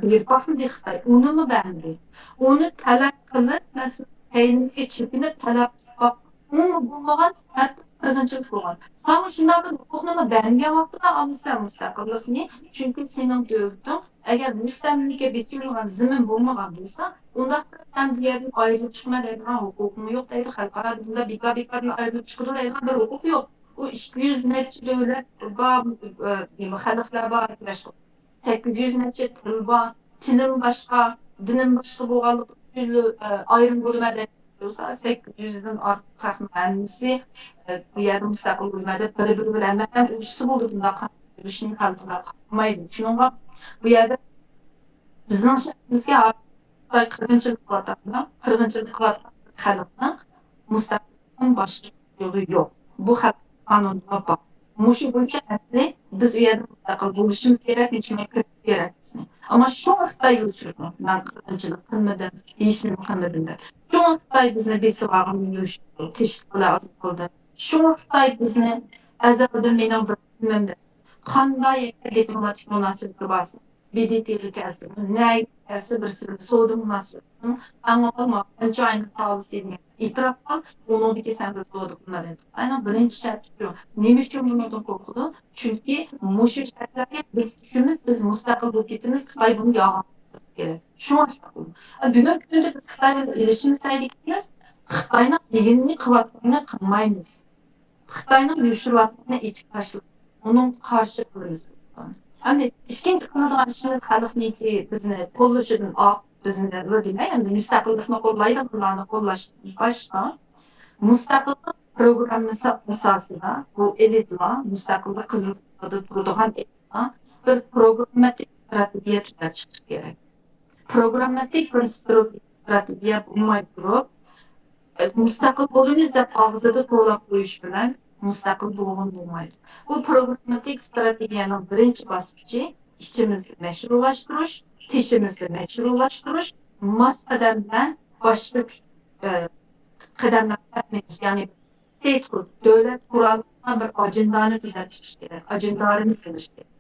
بېرىپ باقمىدى خىتاي. ئۇنىمۇ بەرمىدى. ئۇنى تەلەپ قىلىپ، مەسىلەن، كەينىمىزگە چېكىنىپ تەلەپ قىلىپ باقتۇق. ئۇمۇ بولمىغان، ھەتتا قىرغىنچىلىق بولغان. ساڭا شۇنداق بىر ھوقۇقنى بەرگەن ۋاقتىدا ئالىسەن مۇستەقىللىقنى. چۈنكى سېنىڭ دۆلىتىڭ ئەگەر مۇستەملىكە بېسىۋېلىنغان زېمىن بولمىغان بولسا، ئۇنداقتا سەن بۇ يەردىن ئايرىلىپ چىقىمەن دەيدىغان ھوقۇقۇڭ يوق دەيدۇ. خەلقئارادا بۇنداق بىكار-بىكاردىن ئايرىلىپ چىقىدۇ دەيدىغان بىر ھوقۇق يوق. ئۇ ئىككى يۈز نەچچە دۆلەت بار، ئە، نېمە، خەلقلەر بار كۈرەش قىلىپ. سەككىز يۈز نەچچە تىل بار، تىلىم باشقا، دىنىم باشقا بولغانلىقى ئۈچۈن، ئە، ئايرىم بولىمەن دەپ تۇرسا، سەككىز يۈزدىن ئارتۇق خەقنىڭ ھەممىسى، ئە، بۇ يەردە مۇستەقىل بولىمەن دەپ بىر-بىرى بىلەن ھەممە ئۇرۇشسا بولىدۇ، بۇنداق بولۇشنى خەلقلەر قالمايدۇ. شۇنىڭغا بۇ يەردە بىزنىڭ شەھىرىمىزگە خىتاي قىرغىنچىلىق قىلىۋاتقاندا، قىرغىنچىلىق قىلىۋاتقان خەلقنىڭ مۇستەقىل باشقا يولى يوق. بۇ خەلق قانۇنىدا بار. مۇشۇ بويىچە ئەسلى بىز ئۇ يەردە مۇستەقىل بولۇشىمىز كېرەك، مۇشۇ يەرگە كىرىش كېرەك بىزنى. ئەمما شۇڭا خىتاي يوشۇرىدۇ. مەن قىرغىنچىلىق قىلمىدىم، ھېچنېمە قىلمىدىم دەپ. شۇڭا خىتاي بىزنى بېسىۋالغىنى يوشۇردى، تىنچلىق بىلەن ئازاد قىلدى. شۇڭا خىتاي بىزنى ئەزەلدىن مېنىڭ بىر تۈزۈمۈم دەپ، قانداق يەردە دىپلوماتىك مۇناسىۋىتى بارسا، ب د ت غا كەلسە، نەگە كەلسە، بىرسى بىلەن سودا مۇناسىۋىتىنىڭ ئەڭ ئاۋۋال ماڭا قانچە ئاينىڭ پالىسى دېگەن ئېتىراپ قىل، ئۇنىڭدىن كېيىن سەن بىلەن سودا قىلما دەيدۇ. خىتاينىڭ بىرىنچى شەرتى شۇ. نېمە ئۈچۈن بۇنىڭدىن قورقىدۇ؟ چۈنكى مۇشۇ شەرتلەرگە بىز چۈشىمىز، بىز مۇستەقىل بولۇپ كېتىمىز، خىتاي بۇنى يالغان كېرەك. شۇڭا ئاشۇنداق بولىدۇ. بۈگۈنكى كۈندە بىز خىتاي بىلەن ئېلىشىمىز دېگىنىمىز، خىتاينىڭ دېگىنىنى قىلىۋاتقىنىنى قىلمايمىز. خىتاينىڭ يوشۇرۇۋاتقىنىنى ئېچىپ تاشلاپ، ئۇنىڭغا قارشى قىلىمىز. ئەمدى ئىككىنچى قىلىدىغان ئىشىمىز خەلقنىڭكى بىزنى قوللىشىدىن ئارتۇق، بىزنى دېمەي، ئەمدى مۇستەقىللىقنى قوللايدىغانلارنى قوللاشتىن باشقا، مۇستەقىللىق پروگراممىسى ئاساسىدا بۇ ئېلىتلار، مۇستەقىللىق قىزىل ساپىدا تۇرىدىغان ئېلىتلار بىر پروگرامماتىك ئىستراتېگىيە تۈزەپ چىقىشى كېرەك. پروگرامماتىك بىر ستراتېگىيە بولماي تۇرۇپ، مۇستەقىل بولىمىز دەپ ئاغزىدا توۋلاپ قويۇش بىلەن مۇستەقىل بولغىلى بولمايدۇ. بۇ پروگرامماتىك ستراتېگىيەنىڭ بىرىنچى باسقۇچى ئىچىمىزدە مەشرۇلاشتۇرۇش، تېشىمىزدا مەشرۇلاشتۇرۇش، ماس قەدەم بىلەن باشقا، ئە، قەدەملەرگە مېڭىش، يەنى ستېيتھۇد، دۆلەت قۇرالىغا بىر ئاجېندانى تۈزەپ چىقىش كېرەك، ئاجېندالىرىمىز بولۇشى كېرەك.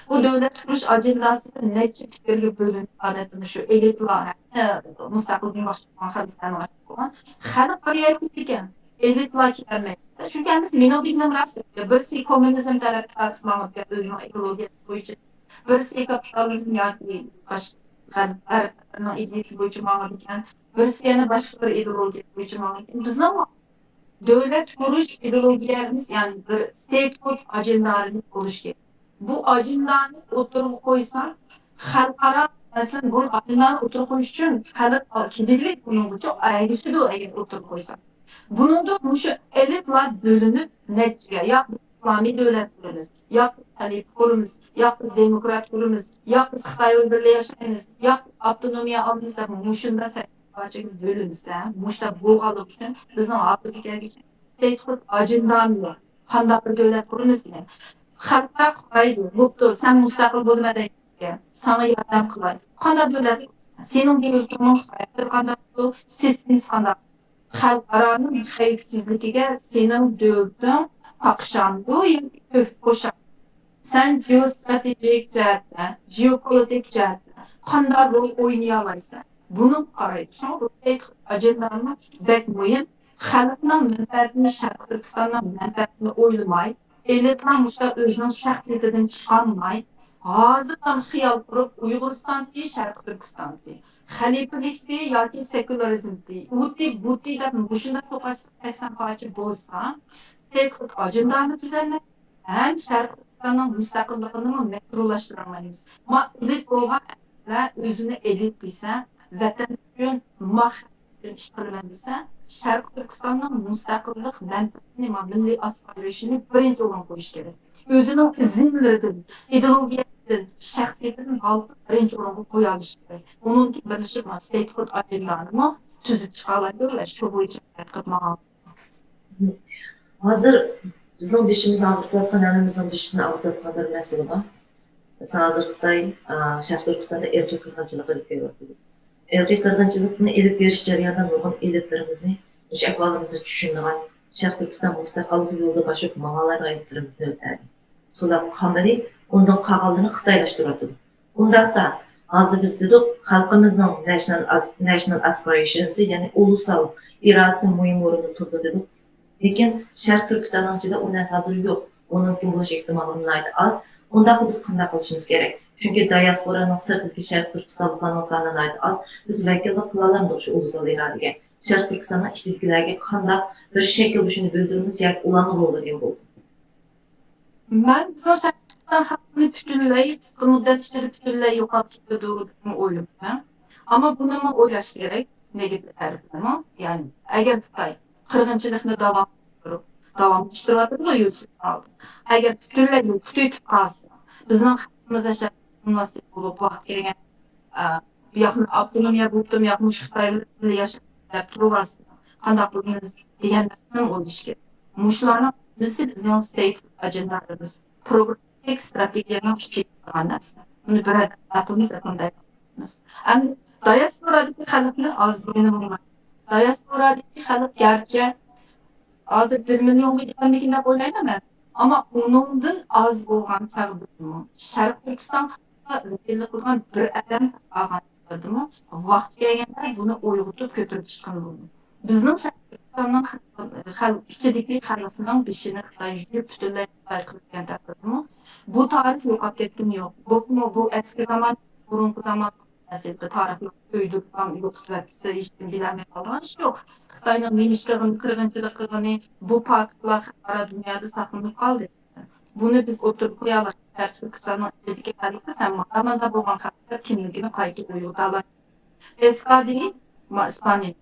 بۇ دۆلەت قۇرۇش ئاجېنداسىدا نەچچە پىكىرگە بۆلۈنۈپ، ئادەتتە مۇشۇ ئېلىتلار، ھەتتا مۇستەقىل بولغان خەلقلەرنىڭ ئاشۇ بولغان خەلق بىر يەرگە كېتىدىكەن، ئېلىتلار كېلەلمەيدۇ. چۈنكى ھەممىسى مېنىڭ دېگىنىم راست. بىرسى كوممۇنىزم تەرەپكە تارتىپ ماڭىدىكەن، ئۆزىنىڭ ئىدېئولوگىيەسى بويىچە. بىرسى كاپىتالىزم ياكى باشقا غەربلەرنىڭ ئىدىيەسى بويىچە ماڭىدىكەن. بىرسى يەنە باشقا بىر ئىدېئولوگىيە بويىچە ماڭىدىكەن. بىزنىڭ دۆلەت قۇرۇش ئىدېئولوگىيەمىز، يەنى بىر ستېيتھۇد ئاجېندالىرىمىز بولۇشى كېرەك. بۇ ئاجېندانى ئوتتۇرىغا قويسا، خەلقئارا، مەسىلەن، بۇ ئاجېندانى ئوتتۇرىغا قويۇش ئۈچۈن خەلق كېلىگلىك بۇنىڭغىچۇ ئەگىشىدۇ، ئەگەر ئوتتۇرىغا قويسا. بۇنىڭدا مۇشۇ ئېلىتلار بۆلۈنۈپ نەچچىگە، يا ئىسلامىي دۆلەت قۇرىمىز، يا خەلىپە قۇرىمىز، يا دېموكرات قۇرىمىز، يا خىتاي بىلەن بىللە ياشايمىز، يا ئاپتونومىيە ئالىمىز دەپ مۇشۇنداق پارچىگە بۆلۈنسە، مۇشۇنداق بولغانلىقى ئۈچۈن بىزنىڭ ھازىرغا كەلگۈچە ستېيتھۇد ئاجېندامىز يوق. قانداق بىر دۆلەت قۇرىمىز دېگەن. خەلقلەر قارايدۇ، بوپتۇ، سەن مۇستەقىل بولىمەن دەيدىكەن، ساڭا ياردەم قىلاي. قانداق دۆلەت؟ سېنىڭ دۆلىتىڭنىڭ خاراكتېرى قانداق بولىدۇ، سىستېمىسى قانداق؟ خەلقئارانىڭ خەۋپسىزلىكىگە سېنىڭ دۆلىتىڭ قاقشامدۇ ياكى تۆھپە قوشامدۇ؟ سەن جېئوستراتېگىيەلىك جەھەتتە، جېئوپولىتىك جەھەتتە قانداق رول ئوينىيالايسەن؟ بۇنىڭغا قارايدۇ. شۇڭا بۇ ئاجېندامۇ بەك مۇھىم. خەلقنىڭ مەنپەئەتىنى، شەرقىي تۈركىستاننىڭ مەنپەئەتىنى ئويلىماي، ئېلىتلار مۇشۇنداق ئۆزىنىڭ شەخسىيىتىدىن چىقالماي، ھازىردىن خىيال قۇرۇپ، ئۇيغۇرىستاندىكى، شەرقىي تۈركىستاندىكى، خەلىپىلىكتى ياكى سېكۇلارىزمدى، ئۇتى بۇتى دەپ مۇشۇنداق سوقاشسا سەكسەن پارچە بولسا، ستېيكھولدېر ئاجېندانى تۈزەلمەي، ھەم شەرقىي تۈركىستاننىڭ مۇستەقىللىقىنىمۇ مەشرۇلاشتۇرالمايمىز. ما ئېلىت بولغان ئەرلەر ئۆزىنى ئېلىت دېسە، ۋەتەن ئۈچۈن، ما ئۈچۈن ئىش قىلىمەن دېسە، شەرقىي تۈركىستاننىڭ مۇستەقىللىق مەنپەئەتىنى، مىللىي ئاسپىرېيشننى بىرىنچى ئورۇنغا قويۇش كېرەك. ئۆزىنىڭ ئىزملىرىدىن، ئىدېئولوگىيەسىدىن، شەخسىيىتىدىن ھالقىپ بىرىنچى ئورۇنغا قويالىشى كېرەك. ئۇنىڭدىن كېيىن بىرلىشىپ، ما ستېيكھولدېر ئاجېندانىمۇ تۈزۈپ چىقالايدۇ ۋە شۇ بويىچە ھەرىكەت قىلىپ ماڭالايدۇ. ھازىر بىزنىڭ بېشىمىزنى ئاغرىتىۋاتقان، ھەممىمىزنىڭ بېشىنى ئاغرىتىۋاتقان بىر مەسىلە بار. مىسال، ھازىر خىتاي، ئا، شەرقىي تۈركىستاندا ئىرقىي قىرغىنچىلىق ئېلىپ بېرىۋاتىدۇ. ئىرقىي قىرغىنچىلىقنى ئېلىپ بېرىش جەريانىدا نۇرغۇن ئېلىتلىرىمىزنى، مۇشۇ ئەھۋالىمىزنى چۈشىنىدىغان، شەرقىي تۈركىستان مۇستەقىللىق يولىدا باشلاپ ماڭالايدىغان ئېلىتلىرىمىزنى ئۆلتۈردى. سولاپ قالمىدى، ئۇندىن قالغانلىرىنى خىتايلاشتۇرۇۋاتىدۇ. ئۇنداقتا، ھازىر بىز دېدۇق، خەلقىمىزنىڭ نەشنال ئاس-، نەشنال ئاسپىرېيشنسى، يەنى ئۇلۇسال ئىرادىسى مۇھىم ئورۇندا تۇرىدۇ دېدۇق. لېكىن شەرقىي تۈركىستاننىڭ ئىچىدە ئۇ نەرسە ھازىر يوق. ئۇنىڭ مۇمكىن بولۇش ئېھتىماللىقى ناھايىتى ئاز. ئۇنداقتا بىز قانداق قىلىشىمىز كېرەك؟ چۈنكى داياسپورانىڭ سىرتىدىكى شەرقىي تۈركىستانلىقلارنىڭ سانى ناھايىتى ئاز. بىز ۋەكىللىك قىلالامدۇق شۇ ئۇلۇسال ئىرادىگە؟ شەرقىي تۈركىستاننىڭ ئىچىدىكىلەرگە قانداق بىر شەكىلدە شۇنى بىلدۈرىمىز ياكى ئۇلارنىڭ رولى نېمە بولىدۇ؟ مەن بىزنىڭ شەرقىي تۈركىستان خەلقىنى پۈتۈنلەي قىسقا مۇددەت ئىچىدە پۈتۈنلەي يوقاپ كېتىدۇ دەپمۇ ئويلىمايمەن. ئەمما بۇنىمۇ ئويلاش كېرەك، نېگاتىپ تەرىپىنىمۇ. يەنى ئەگەر خىتاي قىرغىنچىلىقنى داۋام قىلدۇرۇپ، داۋاملاشتۇرۇۋاتىدىغۇ يۈرۈشۈپ قالدى. ئەگەر پۈتۈنلەي يوقىتىۋېتىپ قالسا، بىزنىڭ خەلقىمىز ياشاپ مۇناسىپ بولۇپ، ۋاقتى كەلگەن، ئە، بۇ ياقنى ئاپتونومىيە بولۇپتۇ، بۇ ياقنى مۇشۇ خىتاي بىلەن ياشاپ تۇرۇۋالسا، قانداق قىلىمىز دېگەن نەرسىنى ئويلىشىش كېرەك. مۇشۇلارنىڭ ھەممىسى بىزنىڭ ستېيت ئاجېندامىز، پروگراممىستىك ستراتېگىيەنىڭ ئىچىگە كىرىدىغان نەرسە. بۇنى بىر ئەقلىمىز ئەقلىمىز. ئەمدى داياسپورادىكى خەلقنى ئاز دېگىلى بولمايدۇ. داياسپورادىكى خەلق گەرچە ھازىر بىر مىليونغا يېتەلمىگەن دەپ ئويلايمەن مەن. ئەمما ئۇنىڭدىن ئاز بولغان تەقدىردىمۇ، شەرقىي تۈركىستان خەلقىگە ۋەكىللىك قىلغان بىر ئادەم ئالغان تەقدىردىمۇ، ۋاقتى كەلگەندە بۇنى ئويغىتىپ كۆتۈرۈپ چىققىلى بولىدۇ. بىزنىڭ شەرقىي تۈركىستاننىڭ خەلق، خەلق ئىچىدىكى خەلقنىڭ بېشىنى خىتاي يۇيۇپ، پۈتۈنلەي خىتاي قىلىپ كەتكەن تەقدىردىمۇ، بۇ تارىخ يوقاپ كەتكىنى يوق. بولۇپمۇ بۇ ئەسكى زامان، بۇرۇنقى زامان، ئەسلىدىكى تارىخلار ئۆيدۈرۈپ يوقىتىۋەتسە، ھېچكىم بىلەلمەي قالىدىغان ئىش يوق. خىتاينىڭ نېمە ئىش قىلغىنى، قىرغىنچىلىق قىلغىنى، بۇ پاكىتلار خەلقئارا دۇنيادا ساقلىنىپ قالدى. بۇنى بىز ئوتتۇرىغا قويالايلى. شەرقىي تۈركىستاننىڭ ئىچىدىكى خەلققە سەن مانا مانداق بولغان خەلقلەر كىملىكىنى قايتا ئويغىتالايلى. ئېسكادىنى، ما-، ئىسپانىيە.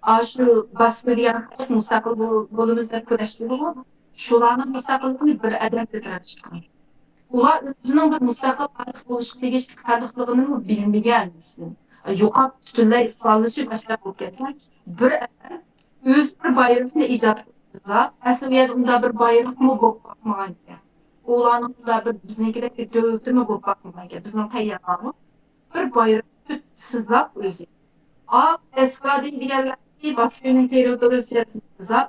ئاشۇ باس كۆرگەن خەلق مۇستەقىل بول-، بولىمىز دەپ كۈرەشتىغۇ. شۇلارنىڭ مۇستەقىللىقىنى بىر ئادەم كۆتۈرۈپ چىققان. ئۇلار ئۆزىنىڭ بىر مۇستەقىل خەلق بولۇشقا تېگىشلىك خەلقلىقىنىمۇ بىلمىگەن، يوقاپ، پۈتۈنلەي ئىسپانلىشىپ باشلاپ بولۇپ كەتكەن. بىر ئادەم ئۆزى بىر بايرىقنى ئىجاد قىلىپ، ئەسلى ئۇ يەردە ئۇنداق بىر بايرىقمۇ بولۇپ باقمىغان ئىكەن. ئۇلارنىڭ ئۇنداق بىر بىزنىڭكىدەك بىر دۆلىتىمۇ بولۇپ باقمىغان ئىكەن. بىزنىڭ تەييارلارمۇ بىر بايرىق سىزاپ ئۆزى. ئا، ئەسكادىن دېگەنلەر باس كۆلنىڭ تېررىتورىيەسىنى سىزاپ،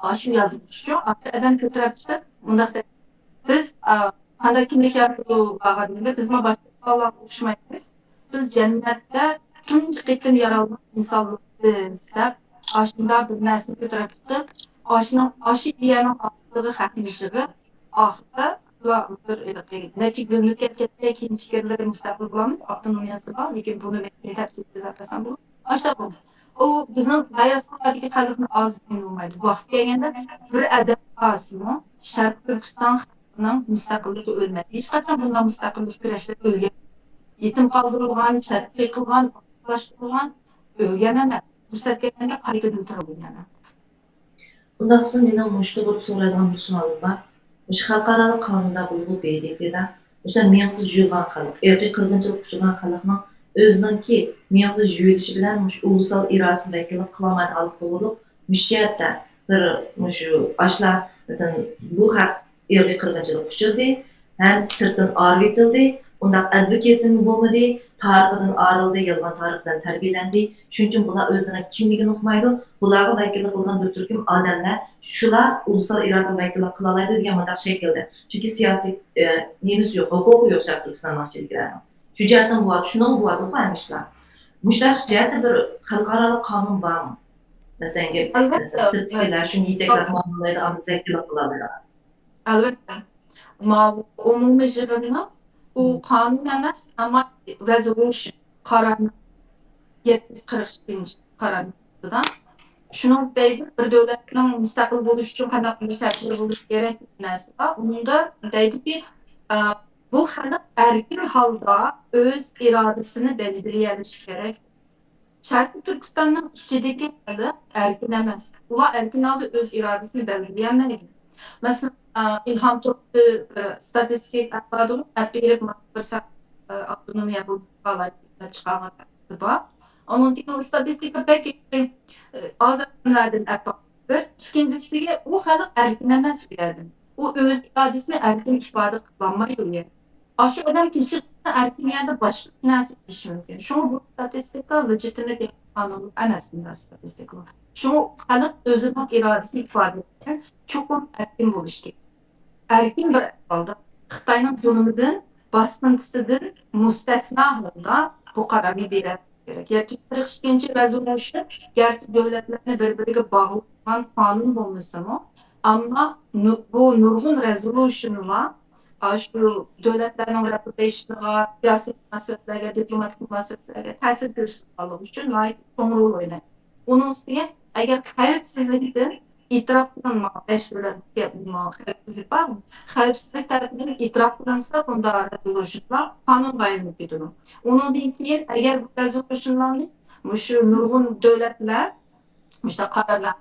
ئاشۇ يازمىشچۇ، ئاشۇ ئادەم كۆتۈرۈپ چىقىپ، مۇنداق دەپ، بىز، ئا، قانداق كىملىك يارىتىدۇ بارغاندا، بىزمۇ باشقا ئۇخلاشمايمىز. بىز جەننەتتە تۇنجى قېتىم يارالغان ئىنسانلىقمىز دەپ، ئاشۇنداق بىر نەرسىنى كۆتۈرۈپ چىقىپ، ئاشۇنىڭ، ئاشۇ ئىدىيەنىڭ ئالدىغا خەقنى يىغىپ، ئاخىرى بۇلار بىر ھېلىقى نەچچە گۈنلۈك گەپ كەتتى، كېيىن پىكىرلىرى مۇستەقىل بولالمايدۇ، ئاپتونومىيەسى بار، لېكىن بۇنى مەن كېيىن تەپسىلىي سۆزلەپ بەرسەم بولىدۇ. ئاشۇنداق بولدى. ئۇ بىزنىڭ داياسپورادىكى خەلقنى ئاز دېگىلى بولمايدۇ. ۋاقتى كەلگەندە بىر ئادەم ئازمۇ شەرقىي تۈركىستان خەلقىنىڭ مۇستەقىللىقى ئۆلمەيدۇ. ھېچقاچان بۇنداق مۇستەقىللىق كۈرەشلەر ئۆلگەن، يېتىم قالدۇرۇلغان، شەرقىي قىلغان، ئوتلاشتۇرۇلغان، ئۆلگەن ئەمەس. پۇرسەت كەلگەندە قايتىدىن تۇرىدۇ يەنە. ئۇنداق بولسا مېنىڭ مۇشۇ توغرىلىق سورايدىغان بىر سوئالىم بار. مۇشۇ خەلقئارالىق قانۇندا بولۇپمۇ ب د ت دا مۇشۇ مېڭىسى يۇيۇلغان خەلق، ئىرقىي قىرغىنچىلىققا ئۇچرىغان خەلقنىڭ ئۆزىنىڭكى مېڭىسى يۇيۇلۇشى بىلەن مۇشۇ ئۇلۇسال ئىرادىسىنى ۋەكىللىك قىلالمايدىغانلىقى توغرۇلۇق مۇشۇ جەھەتتە بىر مۇشۇ ئاشۇلار، مەسىلەن، بۇ خەق ئىرقىي قىرغىنچىلىققا ئۇچرىدى، ھەم سىرتتىن ئايرىۋېتىلدى، ئۇنداق ئادۋوكېتسىمۇ بولمىدى، تارىخىدىن ئايرىلدى، يالغان تارىخ بىلەن تەربىيەلەندى. شۇنىڭ ئۈچۈن بۇلار ئۆزلىرىنىڭ كىملىكىنى ئۇقمايدۇ. بۇلارغا ۋەكىللىك قىلغان بىر تۈركۈم ئادەملەر، شۇلار ئۇلۇسلار ئىرادىنى ۋەكىللىك قىلالايدۇ دېگەن مۇنداق شەكىلدە. چۈنكى سىياسىي، ئە، نېمىسى يوق، ھوقۇقى يوق شەرقىي تۈركىستاننىڭ ئىچىدىكىلەرنىڭ. شۇ جەھەتتىن بۇ، شۇنىڭ بۇ ھەممە ئىشلار. مۇشۇنداق جەھەتتە بىر خەلقئارالىق قانۇن بارمۇ؟ مەسىلەن، ئەلۋەتتە، سىرتتىكىلەر شۇنى يېتەكلەپ ماڭالايدىغان، بىز ۋەكىللىك قىلالايدىغان. ئەلۋەتتە. ماۋۇ ئومۇمىي يىغىننىڭ ئۇ قانۇن ئەمەس، ئەمما رېزولۇشن، قارارنامە، يەتتە يۈز قىرىق ئىككىنچى قارارنامىسىدا شۇنىڭ دەيدۇ، بىر دۆلەتنىڭ مۇستەقىل بولۇشى ئۈچۈن قانداق بىر شەرتلەر بولۇشى كېرەك دېگەن نەرسە بار. ئۇنىڭدا دەيدۇكى، ئە، بۇ خەلق ئەركىن ھالدا ئۆز ئىرادىسىنى بەلگىلىيەلىشى كېرەك. شەرقىي تۈركىستاننىڭ ئىچىدىكى خەلق ئەركىن ئەمەس. ئۇلار ئەركىن ھالدا ئۆز ئىرادىسىنى بەلگىلىيەلمەيدۇ. مەسىلەن، ئە، ئىلھام تۇرۇپتى بىر ستاتىستىك ئەپلادۇر ئەپ بېرىپ، مانا بىر سەت، ئە، ئاپتونومىيە بولۇپ قالاي دەپ چىقارغان بار. ئۇنىڭدىن كېيىن ئۇ ستاتىستىكا بەك، ئە، ئاز ئادەملەردىن ئەپ بىر. ئىككىنچىسىگە، ئۇ خەلق ئەركىن ئەمەس ئۇ يەردە. ئۇ ئۆز ئىرادىسىنى ئەركىن ئىپادە قىلالمايدۇ ئۇ يەردە. ئاشۇ ئادەم تېشىغا ئەركىن يەردە باشقا نەرسە دېيىشى مۇمكىن. شۇڭا بۇ ستاتىستىكا لېجىتىمىت قانۇن ئەمەس، بۇنداق ستاتىستىكا. شۇڭا خەلق ئۆزىنىڭ ئىرادىسىنى ئىپادىلەشكە چوقۇم ئەركىن بولۇشى كېرەك. ئەركىن بىر ئەھۋالدا خىتاينىڭ زۇلۇمىدىن، باسقۇنچىسىدىن مۇستەسنا ھالدا بۇ قارارنى بېرەلمەس. كېرەك. يەتتە يۈز قىرىق ئىككىنچى رېزولۇشن گەرچە دۆلەتلەرنى بىر-بىرىگە باغلىغان قانۇن بولمىسىمۇ، ئەمما نۇ-، بۇ نۇرغۇن رېزولۇشنلار، ئا، شۇ دۆلەتلەرنىڭ رېپۇتېيشنىغا، سىياسىي مۇناسىۋەتلەرگە، دىپلوماتىك مۇناسىۋەتلەرگە تەسىر كۆرسىتىدىغانلىقى ئۈچۈن ناھايىتى چوڭ رول ئوينايدۇ. ئۇنىڭ ئۈستىگە، ئەگەر خەۋپسىزلىكتىن ئېتىراپ قىلىنمىغان، بەش دۆلەت خەۋپسىزلىك بار، خەۋپسىزلىك تەرىپىدىن ئېتىراپ قىلىنسا، بۇنداق رېزولۇشنلار قانۇنغا ئايلىنىپ كېتىدۇ. ئۇنىڭدىن كېيىن، ئەگەر بۇ رېزولۇشنلارنى مۇشۇ نۇرغۇن دۆلەتلەر مۇشۇنداق قارارلار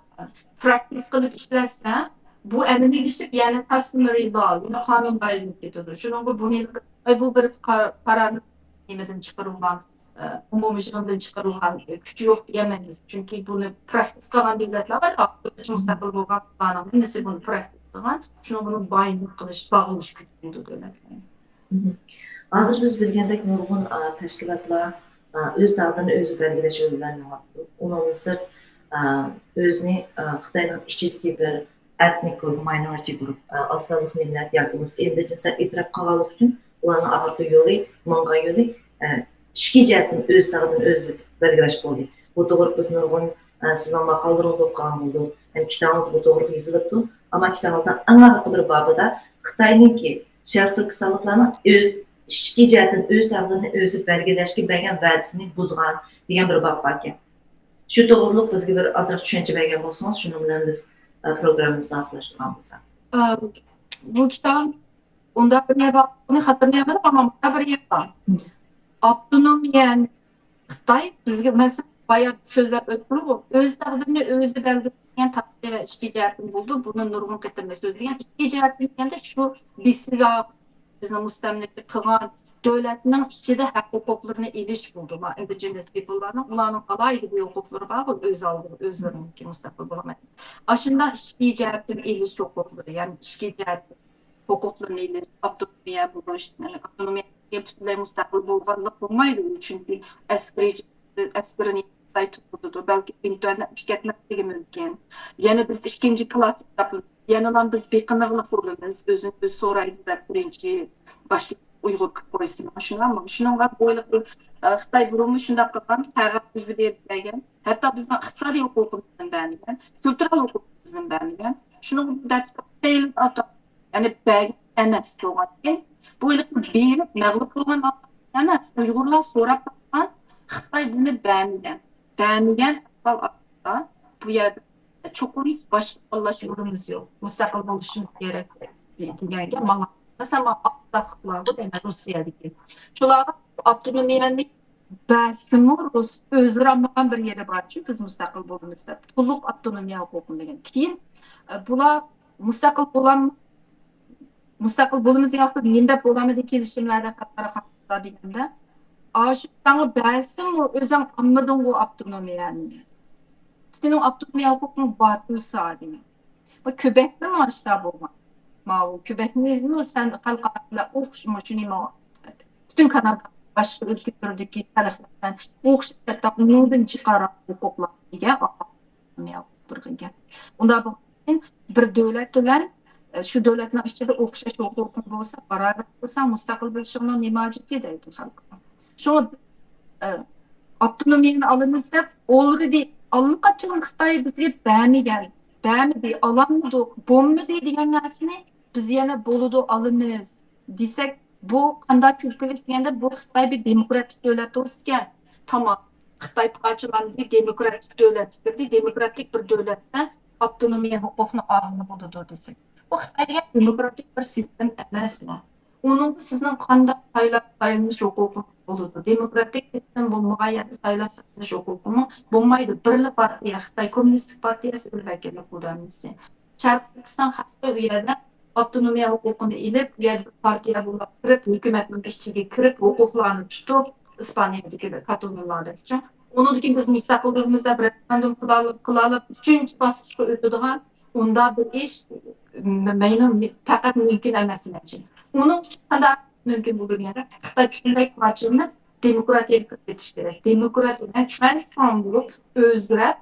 پراكتىس قىلىپ ئىشلەتسە، بۇ ئەمەلىيلىشىپ، يەنى customary law، يەنى قانۇنغا ئايلىنىپ كېتىدۇ. شۇنىڭغا بۇنى، بۇ بىر قار-، قارارنى نېمىدىن چىقىرىلغان، ئە، ئومۇميىغىندىن چىقىرىلغان، ئە، كۈچى يوق دېيەلمەيمىز. چۈنكى بۇنى پراكتىس قىلغان دۆلەتلەر بار، ئاپتونوم مۇستەقىل بولغان، بۇلارنىڭ ھەممىسى بۇنى پراكتىس قىلغان. شۇنىڭ بۇنى بايىند قىلىش، باغلىنىش كۈچى بولىدۇ دۆلەتلەرنىڭ. مهم. ھازىر بىز بىلگەندەك نۇرغۇن، ئا، تەشكىلاتلار، ئا، ئۆز تەقدىرىنى ئۆزى بەلگىلەش يولى بىلەن مېڭىۋاتىدۇ. ئۇنىڭدىن سىرت، ئا، ئۆزىنى، ئا، خىتاينىڭ ئىچىدىكى بىر ئېتنىك گۇرۇپ، ماينورىتى گۇرۇپ، ئا، ئاز سانلىق مىللەت ياكى بولمىسا ئىندىجېنىسلار ئېتىراپ قىلغانلىقى ئۈچۈن ئۇلارنىڭ ئاخىرقى يولى، ماڭغان يولى، ئە، ئىچكى جەھەتتىن ئۆز تەقدىرىنى ئۆزى بەلگىلەش بولدى. بۇ توغرىلىق بىز نۇرغۇن، ئە، سىزنىڭ ماقالىلىرىڭىزنى ئوقۇغان بولدۇق. ھەم كىتابىڭىزدا بۇ توغرىلىق يېزىلىپتۇ. ئەمما كىتابىڭىزنىڭ ئەڭ ئاخىرقى بىر بابىدا خىتاينىڭكى شەرقىي تۈركىستانلىقلارنىڭ ئۆز ئىچكى جەھەتتىن ئۆز تەقدىرىنى ئۆزى بەلگىلەشكە بەرگەن ۋەدىسىنى بۇزغان دېگەن بىر باب باركەن. شۇ توغرىلىق بىزگە بىر ئازراق چۈشەنچە بەرگەن بولسىڭىز، شۇنىڭ بىلەن بىز، ئە، پروگراممىمىزنى ئاخىرلاشتۇرغان بولساق. ئە، بۇ كىتاب ئۇنداق بىر يەر بار، ئۇنى خاتىرىلىيەلمىدىم، ئەمما مۇنداق بىر يەر بار. ئاپتونومىيە خىتاي بىزگە، مەسىلەن، بايا سۆزلەپ ئۆتتۇق، ئۆز تەقدىرىنى ئۆزى بەلگىلىگەن تارىخىي ۋە ئىچكى جەھەتتىن بولىدۇ. بۇنى نۇرغۇن قېتىم سۆزلىگەن. ئىچكى جەھەتتىن دېگەندە شۇ بىسىگە بىزنى مۇستەملىكە قىلغان دۆلەتنىڭ ئىچىدە ھەق ھوقۇقلىرىنى ئېلىش بولىدۇ. ما ئىندىجېنس پىپللارنىڭ، ئۇلارنىڭ ئالاھىدە بىر ھوقۇقلىرى بارغۇ، ئۆز ئالدىغا ئۆزلىرىنىڭكى مۇستەقىل بولغان. ئاشۇنداق ئىچكى جەھەتتىن ئېلىش ھوقۇقلىرى، يەنى ئىچكى جەھەتتىن ھوقۇقلىرىنى ئېلىش، ئاپتونومىيە بولۇش، ئاپتونومىيە پۈتۈنلەي مۇستەقىل بولغانلىق بولمايدۇ، چۈنكى ئەسكىرىي، ئەسكىرىنى تۇرغۇزىدۇ، بەلكى ئىنتېرنېتتىن چىقىپ كەتمەسلىكى مۇمكىن. يەنە بىز ئىككىنچى كىلاس ھېسابلىنىمىز. يەنىلا بىز بېقىنىغلىق بولىمىز، ئۆزىنى ئۆزى سورايدۇ دەپ بىرىنچى باشلىق ئۇيغۇر قىلىپ قويسىلا، شۇنداقمۇ؟ شۇنىڭغا بۇ، ئە، خىتاي بۇرۇنمۇ شۇنداق قىلغان، قەغەز يۈزى بېرىپ بەرگەن. ھەتتا بىزنىڭ ئىقتىسادىي ھوقۇقىمىزنى بەرمىگەن، كۈلتۈرەل ھوقۇقىمىزنى بەرمىگەن. شۇنىڭغا دەتسە فېيلد ئاتاپ، يەنى بەرگەن ئەمەس بولغاندىكىن، بۇ ھېلىقى بېرىپ مەغلۇپ بولغان ئەمەس، ئۇيغۇرلار سوراپ تاپقان، خىتاي بۇنى بەرمىگەن. بەرمىگەن ئەھۋال ئارقىدا بۇ يەردە چوقۇم باشقا تاللاش يولىمىز يوق. مۇستەقىل بولۇشىمىز كېرەك دېگەنگە ماڭا، مەسىلەن، ماڭا ئاپتاقلار بۇ دەيمەن روسىيەدىكى. شۇلارغا ئاپتونومىيەنى بەرسىمۇ، رۇس-، ئۆزلىرى ئالمىغان بىر يېرى بارچۇ، بىز مۇستەقىل بولىمىز دەپ. تولۇق ئاپتونومىيە ھوقۇقىنى بەرگەن. كېيىن، ئە، بۇلار مۇستەقىل بولام-، مۇستەقىل بولىمىز دېگەن ۋاقىتتا نېمە دەپ بولالمىدى، كېلىشىملەردە خەلقئارا قانۇندا دېگەندە، ئاشۇ ساڭا بەرسىمۇ، ئۆزۈڭ ئالمىدىڭغۇ ئاپتونومىيەنى. سېنىڭ ئاپتونومىيە ھوقۇقۇڭ بار تۇرسا دېگەن. بۇ كۆبەكتىمۇ ئاشتا بولغان. ماۋۇ كۆبەكنى سەن خەلقئارا بىلەن ئوخشىما شۇنى ماۋۇ. پۈتۈن كانادا باشقا ئۆلكىلىرىدىكى خەلقلەر بىلەن ئوخشاش، ھەتتا ئۇنىڭدىن جۇقىراق ھوقۇقلارغا ئىگە ئاپتونومىيە ھوقۇقلىرىغا ئىگە. ئۇنداق بولغاندىكىن بىر دۆلەت بىلەن، ئە، شۇ دۆلەتنىڭ ئىچىدە ئوخشاش ھوقۇقۇڭ بولسا، باراۋەر بولسا، مۇستەقىل بولۇشۇڭنىڭ نېمە ھاجىتى دەيدۇ خەلق. شۇڭا، ئە، ئاپتونومىيەنى ئالىمىز دەپ، ئالرېدى، ئاللىقاچان خىتاي بىزگە بەرمىگەن، بەرمىدى، ئالالمىدۇق، بولمىدى دېگەن نەرسىنى بىز يەنە بولىدۇ، ئالىمىز دېسەك، بۇ قانداق كۈلكىلىك دېگەندە، بۇ خىتاي بىر دېموكراتىك دۆلەت بولسىكەن، تامام. خىتاي پارچىلاندى، دېموكراتىك دۆلەتكە كىردى، دېموكراتىك بىر دۆلەتتە ئاپتونومىيە ھوقۇقنى ئالغىلى بولىدۇ دېسەك، بۇ خىتاي دېگەن دېموكراتىك بىر سىستېما ئەمەس. ئۇنىڭدا سىزنىڭ قانداق سايلاپ سايلىنىش ھوقۇقىڭىز بولىدۇ؟ دېموكراتىك سىستېما بولمىغان يەردە سايلاپ سايلىنىش ھوقۇقىمۇ بولمايدۇ. بىرلا پارتىيە، خىتاي كوممۇنىستىك پارتىيەسى بىر ۋەكىللىك قىلىدۇ ھەممىسى. شەرقىي تۈركىستان خەلقى ئۇ يەردە ئاپتونومىيە ھوقۇقىنى ئېلىپ، ئۇ يەردە پارتىيە بولاپ كىرىپ، ھۆكۈمەتنىڭ ئىچىگە كىرىپ، ھوقۇقلارنى تۇتۇپ، ئىسپانىيەدىكى كاتالونلاردەكىچۇ. ئۇنىڭدىن كېيىن بىز مۇستەقىللىقىمىزدا بىر رېفېرېندۇم قىلالىپ، قىلالىپ، ئۈچىنچى باسقۇچقا ئۆتىدىغان ئۇنداق بىر ئىش مەينۇ پەقەت مۇمكىن ئەمەس مەنچە. ئۇنىڭ ئۈچۈن قانداق مۇمكىن بولىدۇ دېگەندە، خىتاي پۈتۈنلەي پارچىلىنىپ، دېموكراتىيەگە كىرىپ كېتىش كېرەك. دېموكراتىيە، يەنى ترانسفورم بولۇپ، ئۆزگىرىپ،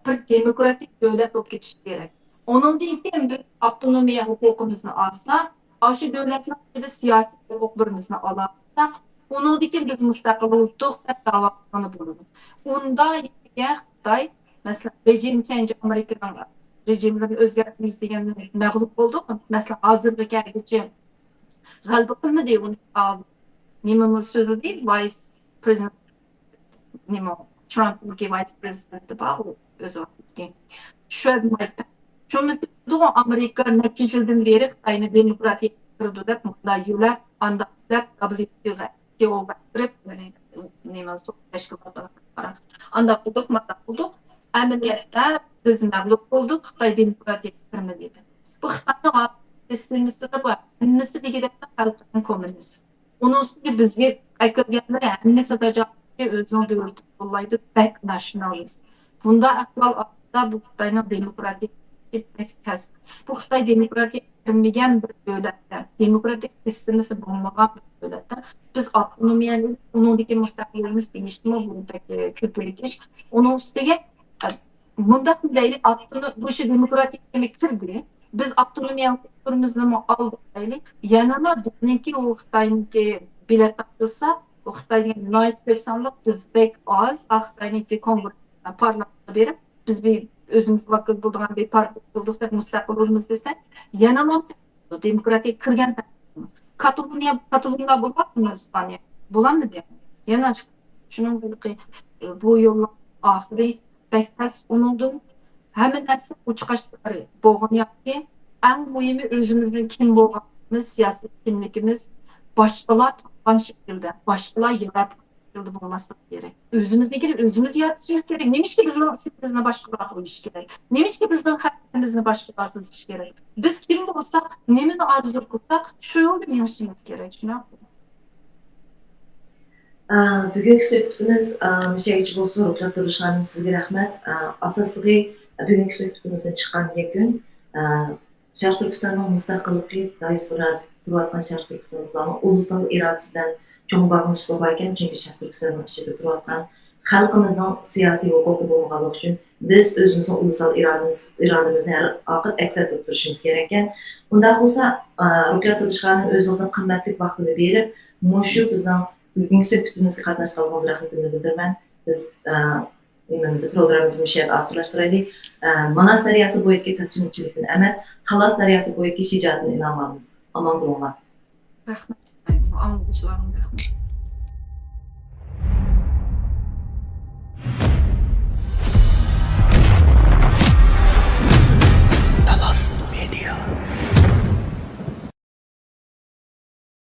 بىر دېموكراتىك دۆلەت بولۇپ كېتىش كېرەك. ئۇنىڭدىن كېيىن بىز ئاپتونومىيە ھوقۇقىمىزنى ئالساق، ئاشۇ دۆلەتنىڭ ئىچىدە سىياسىي ھوقۇقلىرىمىزنى ئالالىساق، ئۇنىڭدىن كېيىن بىز مۇستەقىل بولدۇق دەپ داۋا قىلغىلى بولىدۇ. ئۇندا يەنە خىتاي، مەسىلەن، رېجىم چېنج، ئامېرىكىنىڭ رېجىملىرىنى ئۆزگەرتىمىز دېگەندىن مەغلۇپ بولدۇق. مەسىلەن، ھازىرغا كەلگۈچە غەلىبە قىلمىدى. ئۇنى، ئا، نېمىمۇ سۆزلىدى، ۋايس پرېزىدېنت، نېمە، ترامپنىڭكى ۋايس پرېزىدېنتى بار، ئۇ ئۆز ۋاقتىدىكى. شۇ شۇ ئامېرىكا نەچچە يىلدىن بېرى خىتاينى دېموكراتىيەگە كىرىدۇ دەپ، مۇنداق يۆلەپ، ئانداق يۆلەپ، دابليۇتىئوغا كىرىپ، نېمە، تەشكىلاتلارغا ئانداق قىلدۇق، مانداق قىلدۇق. ئەمەلىيەتتە بىز مەغلۇپ بولدۇق، خىتاي دېموكراتىيەگە كىرمىدى دېدى. بۇ خىتاينىڭ سىستېمىسىدا بار، ھەممىسى دېگۈدەك خەلقنىڭ كوممۇنىست. ئۇنىڭ ئۈستىگە بىزگە ئەكىرگەنلىرى ھەممىسى تاجاۋۇزچى، ئۆزىنىڭ دۆلىتىنى قوللايدۇ، بەك ناشونالىست. بۇنداق ئەھۋال ئاستىدا بۇ خىتاينىڭ دېموكراتىيە بەك تەس. بۇ خىتاي دېموكراتىيە كىرمىگەن بىر دۆلەتتە، دېموكراتىك سىستېمىسى بولمىغان بىر دۆلەتتە بىز ئاپتونومىيەنى، ئۇنىڭدىكى مۇستەقىللىقىمىز دېيىشمۇ بۇ بەك كۆپىيىش. ئۇنىڭ ئۈستىگە، ئە، مۇنداق دەيلى، ئاپتونو-، بۇ شۇ دېموكراتىيەگە كىردى. بىز ئاپتونومىيە ھوقۇقلىرىمىزنىمۇ ئالدۇق دەيلى. يەنىلا بىزنىڭكى ئۇ خىتاينىڭكى بېلەت تاپشۇرسا، ئۇ خىتاي دېگەن ناھايىتى كۆپ سانلىق، بىز بەك ئاز، ئا، خىتاينىڭكى كونگرېسسىدا پارلامېنتقا بېرىپ، بىز بىر ئۆزىمىز ۋاكىل بولىدىغان بىر پارتىيە قۇردۇق دەپ مۇستەقىل بولىمىز دېسە، يەنىلا دېموكراتىيەگە كىرگەن كاتالونىيە، كاتالونلار بولالمىدى ئىسپانىيە، بولالمىدى. يەنە شۇنىڭ بۇ يولنىڭ ئاخىرى بەك تەس. ئۇنىڭدىن ھەممە نەرسە ئوچۇق ئاشكارا بولغىنى ياخشى. ئەڭ مۇھىمى ئۆزىمىزنىڭ كىم بولغانلىقىمىز، سىياسىي كىملىكىمىز باشقىلار تاپقان شەكىلدە، باشقىلار ياراتقان شەكىلدە بولماسلىقى كېرەك. ئۆزىمىزنىڭكىنى ئۆزىمىز يارىتىشىمىز كېرەك. نېمىشقا بىزنىڭ ئىسمىمىزنى باشقىلار قويۇشى كېرەك؟ نېمىشقا بىزنىڭ خەتىمىزنى باشقىلار سىزىشى كېرەك؟ بىز كىم بولساق، نېمىنى ئارزۇ قىلساق، شۇ يولدا مېڭىشىمىز كېرەك. شۇنداقمۇ؟ ئا، بۈگۈنكى سۆھبىتىمىز، ئا، مۇشۇ يەرگىچە بولسۇن. رۇخسەت تۇرۇش خانىم، سىزگە رەھمەت. ئا، ئاساسلىقى، بۈگۈنكى سۆھبىتىمىزدىن چىققان يەكۈن، ئا، شەرقىي تۈركىستاننىڭ مۇستەقىللىقى، دىئاسپورا تۇرۇۋاتقان شەرقىي تۈركىستانلىقلارنىڭ ئۇلۇسلار ئىرادىسى بىلەن چوڭ باغلىنىشلىقى بار ئىكەن. چۈنكى شەرقىي تۈركىستاننىڭ ئىچىدە تۇرۇۋاتقان خەلقىمىزنىڭ سىياسىي ھوقۇقى بولمىغانلىقى ئۈچۈن بىز ئۆزىمىزنىڭ ئۇلۇسلار ئىرادىمىز، ئىرادىمىزنى ھەر ۋاقىت ئەكس ئەتتۈرۈپ تۇرۇشىمىز كېرەك ئىكەن. ئۇنداق بولسا، ئا، رۇقىيە تۇرۇش خانىم ئۆزىڭىزنىڭ قىممەتلىك ۋاقتىنى بېرىپ، مۇشۇ بىزنىڭ بۈگۈنكى سۆھبىتىمىزگە قاتناشقانلىقىڭىزغا رەھمىتىمنى بىلدۈرىمەن. بىز، ئا، نېمىمىزنى، پروگراممىمىزنى مۇشۇ يەردە ئاخىرلاشتۇرايلى. ئە، ماناس دەرياسى بويىدىكى تەسلىمچىلىكتىن ئەمەس، تالاس دەرياسى بويىدىكى شىجائەتتىن ئىلھام ئالىمىز. ئامان بولۇڭلار. رەھمەت. ئاڭلىغۇچىلارغا رەھمەت.